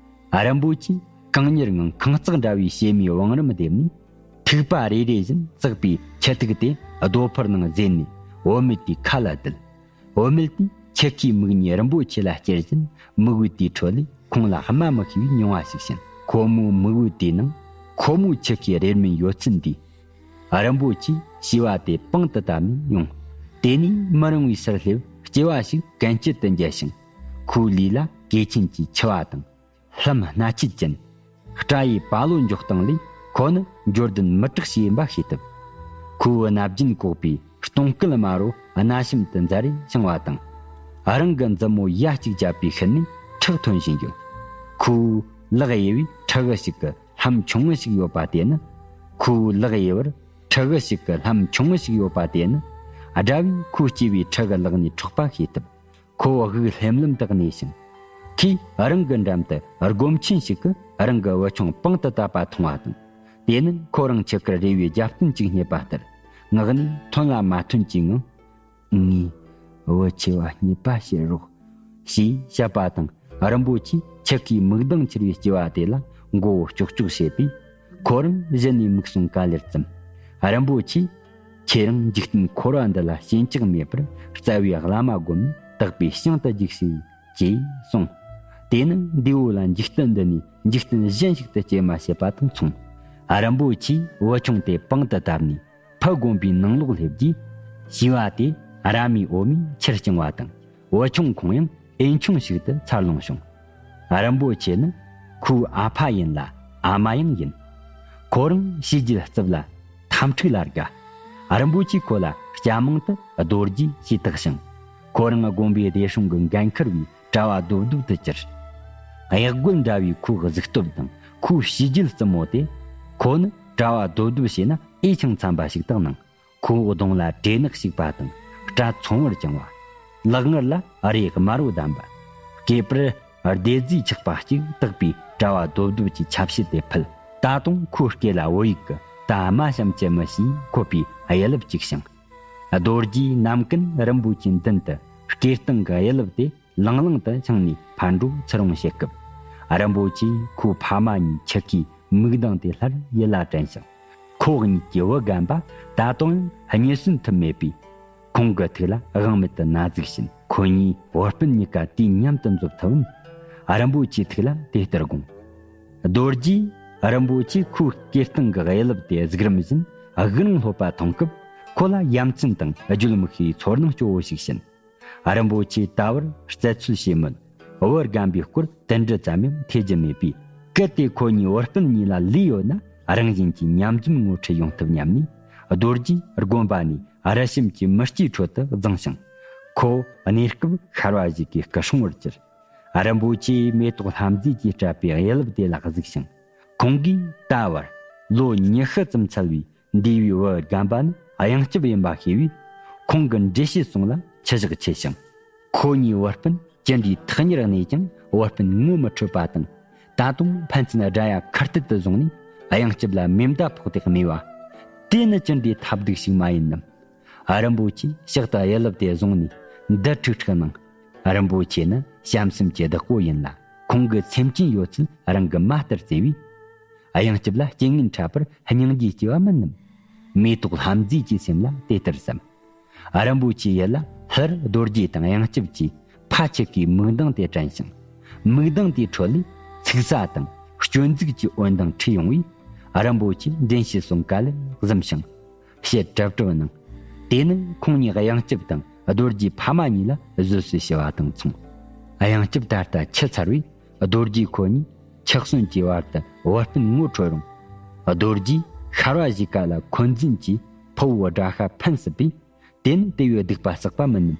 རིན་པོ་ཆེས་གང་མྱུར་ངང་ཁང་བརྩེགས་འདྲ་བའི་བྱེ་མའི་བང་རིམ་བརྡེབས་ནས། ཐིགས་པ་རེ་རེ་བཞིན་བཙགས་པའི་ཁྱི་ཐིགས་དེ་རྡོ་ཕོར་ནང་བཟེད་ནས་བུད་མེད་དེའི་ཁ་ལ་བསྡུས། བུད་མེད་དེས་ཁྱི་ཁའི་མིག་གཉིས་རིན་པོ་ཆེ་ལ་བསྐྱུར་བཞིན་མིག་འོད་དེའི་ཁྲོད་ལས་ཁོང་ལ་སྨྲ་མི་ཤེས་པའི་མྱོང་བ་ཞིག་བྱིན། ཁོ་མོའི་མིག་འོད་དེའི་ནང་ཁོ་མོའི་ཁྱི་ཁའི་རེ་སྨོན་ཡོད་ཚུལ་འདིས། རིན་པོ་ཆེས་ཞི་བ་དེ་པང་དུ་བཏབ་ནས་ཡོང་། དེ་ནས་མི་རིང་བའི་སར་སླེབས་སྐྱེ་བ་ཞིག་གན་སྐྱིད་དུ་མཇལ་ཞིང་། ཁོའི་ལུས་ལ་གོས་ཆེན་གྱི་མཆེ་བ་དང་། ལྷམ་སྣ་ཆད་ཅན། སྐྲ་ཡི་པ་ལོ་འགྱོག་སྟངས་ལས་ཁོ་ནི་འབྱོར་ལྡན་མི་དྲག་ཞིག་ཡིན་པ་ཤེས་ཐུབ། ཁོའི་སྣ་རྒྱན་གོག་པའི་སྟོང་སྐད་དམར་རོ་སྣ་ཤམ་དུ་འཛར་རེ་བྱུང་བ་དང་། རང་གི་མཛུབ་མོ་ཡ་གཅིག་བརྒྱབ་པའི་ཤུལ་ནས་ཁྲག་ཐོན་བཞིན་ཡོད། ཁོའི་ལག་གཡས་པས་ཁྲི་གུ་ཞིག་གི་ལྷམ་ཆུང་ངུ་ཞིག་ཡོད་པ་དེ་ནི། ཁོའི་ལག་གཡས་པར་ཁྲི་གུ་ཞིག་གི་ལྷམ་ཆུང་ངུ་ཞིག་ཡོད་པ་དེ་ནི། དགྲ་བོས་ཁོའི་སྐྱེས་པའི་ཁྲི་གུ་ལག་ནས་འཕྲོག་པ་ཤེས་ཐུབ། ཁོ་དབུགས་ལྷེམ་ལྷེམ་དུ་གནས་ཤིང་། ཁོས་རང་གི་འགྲམ་དུ་སྒོམ་ཆེན་ཞིག་གིས་རང་གི་བུ་ཆུང་པང་དུ་བཏབ་པ་མཐོང་བ་དང་། དེ་ནི་ཁོ་རང་ཆུ་ཁར་རེ་བའི་རྒྱབ་རྟེན་ཅིག་རྙེད་པ་ལྟར། ངག་ནས་ཐོན་ལ་མ་ཐོན་གྱི་ངང་། ངའི་བུ་ཆེ་བ་རྙེད་པ་བྱེད་རོགས། ཞེས་བཤད་པ་དང་། རིན་པོ་ཆེས་ཁྱི་ཁའི་མིག་མདངས་འཁྱེར་བའི་སྐྱེ་བ་དེ་ལ་མགོ་བོ་ལྕོག་ལྕོག་བྱས་པས། ཁོ་རང་གཞི་ནས་མིག་ཟུང་ག་ལེར་བཙུམས། རིན་པོ་ཆེས། ཁྱེད་རང་འཇིག་རྟེན་འཁོར་བ་འདི་ལ་ཞེན་ཆགས་མེད་པར་རྩ་བའི་བླ་མ་བསྒོམས་ནས་དག་པའི་ཞིང་དུ་རྒྱུགས་ཞེས་ ཅེས་གསུངས། དེ་ནི་འདས་པོ་ལ་འཇིག་རྟེན་འདི་ནས་འཇིག་རྟེན་གཞན་ཞིག་ཏུ་སྐྱེལ་མ་བྱེད་པ་དང་མཚུངས། རིན་པོ་ཆེས་བུ་ཆུང་དེ་པང་དུ་བཏབ་ནས་ཕ་དགོན་པའི་ནང་ལོགས་སླེབས་རྗེས། བྱིས་པ་དེ་ར་མའི་འོ་མས་ཆེར་བསྐྱངས་པ་དང་། བུ་ཆུང་ཁོང་ཡང་ཨེ་ཆུང་ཞིག་ཏུ་འཚར་ལོངས་བྱུང་། རིན་པོ་ཆེ་ནི་ཁོའི་ཨ་ཕ་ཡིན་ལ་ཨ་མ་ཡང་ཡིན། ཁོ་རང་བྱས་རྗེས་རྩུབ་ལ་འཐབ་འཁྲུག་ལ་དགའ། རིན་པོ་ཆེས་ཁོ་ལ་སྐྱ་མིང་དུ་རྡོ་རྗེ་ཞེས་བཏགས་ཤིང་། ཁོ་རང་དགོན་པའི་སྡེ་སྲུང་གི་འགན་འཁུར་བའི་གྲྭ་བ་རྡོབ་རྡོབ་ཏུ་གྱུར། གཡག་རྒོད་འདྲ་བའི་ཁོའི་གཟུགས་སྟོབས་དང་ཁོའི་བྱས་རྗེས་རྩུབ་མོ་དེ། ཁོ་ནི་གྲྭ་བ་རྡོབ་རྡོབ་བྱས་ན་ཨེ་ཆང་འཚམ་པ་ཞིག་དང་ནང་། ཁོའི་གདོང་ལ་དྲེད་ནག་ཞིག་པ་དང་སྐྲ་ཚོང་བར་བཅིངས་པ། ལག་ངར་ལ་རས་དམར་བོ་བསྡམས་པ། སྐེད་པར་སྡེར་རྫས་ཆག་པ་གཅིག་བཏགས་པའི་གྲྭ་བ་རྡོབ་རྡོབ་ཀྱི་ཆ་བྱད་དེ་ཕུལ། ད་དུང་ཁོའི་སྐེ་ལ་བོད་ཡིག་གི་ད་མ་ཤམ་ཅི་མི་ཞེས་འཁོད་པའི་གཡུ་ལབ་བཅུག་ཞིང་། རྡོ་རྗེས་ནམ་རྒྱུན་རིན་པོ་ཆེའི་མདུན་དུ་སྐེ་སྟེང་གི་གཡུ་ལབ་དེ་ལང་ལང་དུ་འཆང་ནས་ཕར་འགྲོ་ཚུར་འོང་བྱེད་སྐབས། རིན་པོ་ཆེས་ཁོའི་ཕ་མ་གཉིས་ཆུ་ཁའི་མིག་མདངས་དེ་སླར་ཡིད་ལ་དྲན་ཞིང་། ཁོ་གཉིས་ཀྱི་བུ་རྒན་པ་ད་དུང་ཡང་རྙེད་སོན་ཐུབ་མེད་པས། ཁོང་གི་ཐུགས་ལ་དབང་མེད་དུ་ན་ཟུག་བྱིན། ཁོ་གཉིས་བུ་སྤུན་གཉིས་ཀ་དུས་མཉམ་དུ་འཛོམས་ཐུབ་བམ། རིན་པོ་ཆེའི་ཐུགས་ལ་དེ་ལྟར་དགོངས། རྡོ་རྗེས་རིན་པོ་ཆེས་ཁོའི་སྐེ་སྟེང་གི་གཡུ་ལབ་དེ་གཟུགས་རིམ་བཞིན་དགུག་རིང་སློབ་པ་མཐོང་སྐབས། ཁོ་ལ་ཡ་མཚན་དང་རྒྱུད་མི་ཤེས་པའི་ཚོར་སྣང་སྐྱོ་བོ་ཞིག་བྱིན། རིན་པོ་ཆེས་ད་བར་རྩད་འཚོལ་བྱས་མོད། བུ་རྒན་པའི་སྐོར་དེ་འདྲ་ཙམ་ཡང་ཐོས་རྒྱུ་མེད་པས། གལ་ཏེ་ཁོ་གཉིས་བུ་སྤུན་གཉིས་ལ་ལུས་ཡོད་ན་རང་བཞིན་གྱིས་མཉམ་འཛོམས་ངོ་འཕྲོད་ཡོང་ཐུབ་སྙམ་ནས། རྡོ་རྗེས་དགོན་པ་ནས་རི་ཞིམ་གྱི་མི་སྐྱའི་ཁྲོད་དུ་བརྫངས་ཤིང་། ཁོ་གནས་སྐབས་ཤར་བ་ཞིག་གི་སྐུ་སྲུང་བར་གྱུར། རིན་པོ་ཆེས་མེ་ཏོག་ལྷ་མཛེས་ཀྱིས་སྤྲད་པའི་གཡུ་ལབ་དེ་ལ་གཟིགས་ཤིང་། ཁོང་གིས་ད་བར་ལོ་ཉི་ཤུ་ཙམ་འཚོ་བའི་འདས་པོའི་བུ་རྒན་པ་ནི་གཡང་སྐྱབས་ཡིན་པ་ཤེས་པས། ཁོང་གི་འགྲེལ་བཤད་གསུང་ལ་ཆུ་བཞག་ཆེ་ཞིང་། ཁོ་གཉིས་བུ་སྤུན་ཅི་འདྲའི་ཐག་ཉེར་གནས་ཀྱང་བུ་སྤུན་ངོ་མི་འཕྲོད་པ་དང་། ད་དུང་ཕན་ཚུན་དགྲ་ཡ་ཁ་གཏད་དུ་བཟུང་ནས་གཡང་སྐྱབས་ལ་མེ་མདའ་ཕོག་སྟེ་རྨས་པ། དེ་ནི་ཅི་འདྲའི་ཐབས་སྡུག་ཞིག་མ་ཡིན་ནམ། རིན་པོ་ཆེས་ཕྱག་ཏུ་གཡུ་ལབ་དེ་བཟུང་ནས་འདི་ཁྲིག་ཁྲིག་གནང་། རིན་པོ་ཆེ་ནི་བྱམས་སེམས་ཀྱི་བདག་པོ་ཡིན་ལ། ཁོང་གི་སེམས་ཅན་ཡོད་ཚད་རང་གི་མ་ལྟར་བརྩེ་བས། གཡང་སྐྱབས་ལ་རྐྱེན་ངན་འཕྲད་པར་སྙིང་རྗེ་སྐྱེ་བ་མིན་ནམ། མེ་ཏོག་ལྷ་མཛེས་ཀྱི་སེམས་ལ་དེ་ལྟར་བསམ། རིན་པོ་ཆེའི་ཡུལ་ལ་སླར་རྡོ་རྗེ་དང་གཡང་སྐྱབས་ཀྱིས་ཕ་ཆུ་ཁའི་མིག་མདངས་དེ་དྲན་ཞིང་། མིག་མདངས་དེའི་ཁྲོད་ལས་ཚིག་ས་དང་སྤྱོད་འཇུག་གི་འོད་མདངས་འཕྲོས་ཡོང་བས། རིན་པོ་ཆེས་འདྲེན་བྱེད་གསུང་ག་ལེར་གཟིམས་ཤིང་། བཤད་གྲབས་གྲབས་གནང་། དེ་ནི་ཁོང་གཉིས་གཡང་སྐྱབས་དང་རྡོ་རྗེའི་ཕ་མ་གཉིས་ལ་བཟོད་གསོལ་ཞུ་བ་དང་མཚུངས། གཡང་སྐྱབས་ད་ལྟ་ཆུ་ཚར་བས། རྡོ་རྗེ་ཁོ་གཉིས་ཆག་སོན་གྱི་བར་དུ་བུ་སྤུན་ངོ་འཕྲོད་རུང་། རྡོ་རྗེས་ཤར་བ་གཞིས་ཀ་ལ་འཁོན་འཛིན་གྱིས་ཕུ་བོའི་དགྲ་ཤ་ཕན་སྲིད་པས། དེ་ནི་དེ་བས་སྡིག་པ་བསགས་པ་མིན་ནམ།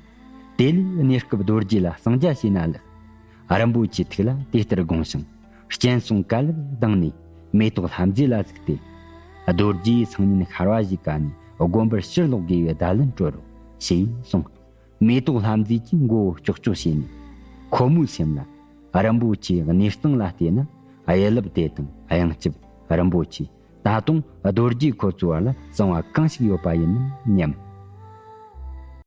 དེ་ལས་གནས་སྐབས་རྡོ་རྗེ་ལ་གསང་རྒྱ་བྱས་ན་ལེགས། རིན་པོ་ཆེའི་ཐུགས་ལ་དེ་ལྟར་དགོངས་ཤིང་། སྤྱན་ཟུང་ག་ལེར་བསྡངས་ནས་མེ་ཏོག་ལྷ་མཛེས་ལ་གཟིགས་ཏེ། རྡོ་རྗེས་སང་ཉིན་ཤར་བ་གཞིས་ཀ་ནས་དགོན་པར་ཕྱིར་ལོག་དགོས་པའི་བརྡ་ལན་སྤྲོད་རོགས་ཞེས་གསུངས། མེ་ཏོག་ལྷ་མཛེས་ཀྱིས་མགོ་བོ་ལྕོག་ལྕོག་བྱས་ནས། ཁོ་མོའི་སེམས་ལ། རིན་པོ་ཆེའི་གནས་སྟངས་ལ་བལྟས་ན། གཡུ་ལབ་དེ་དང་གཡང་སྐྱབས། རིན་པོ་ཆེ། ད་དུང་རྡོ་རྗེ་ཁོ་ཚོའི་བར་ལ་གསང་བ་གང་ཞིག་ཡོད་པ་ཡིན་ནམ་སྙམ།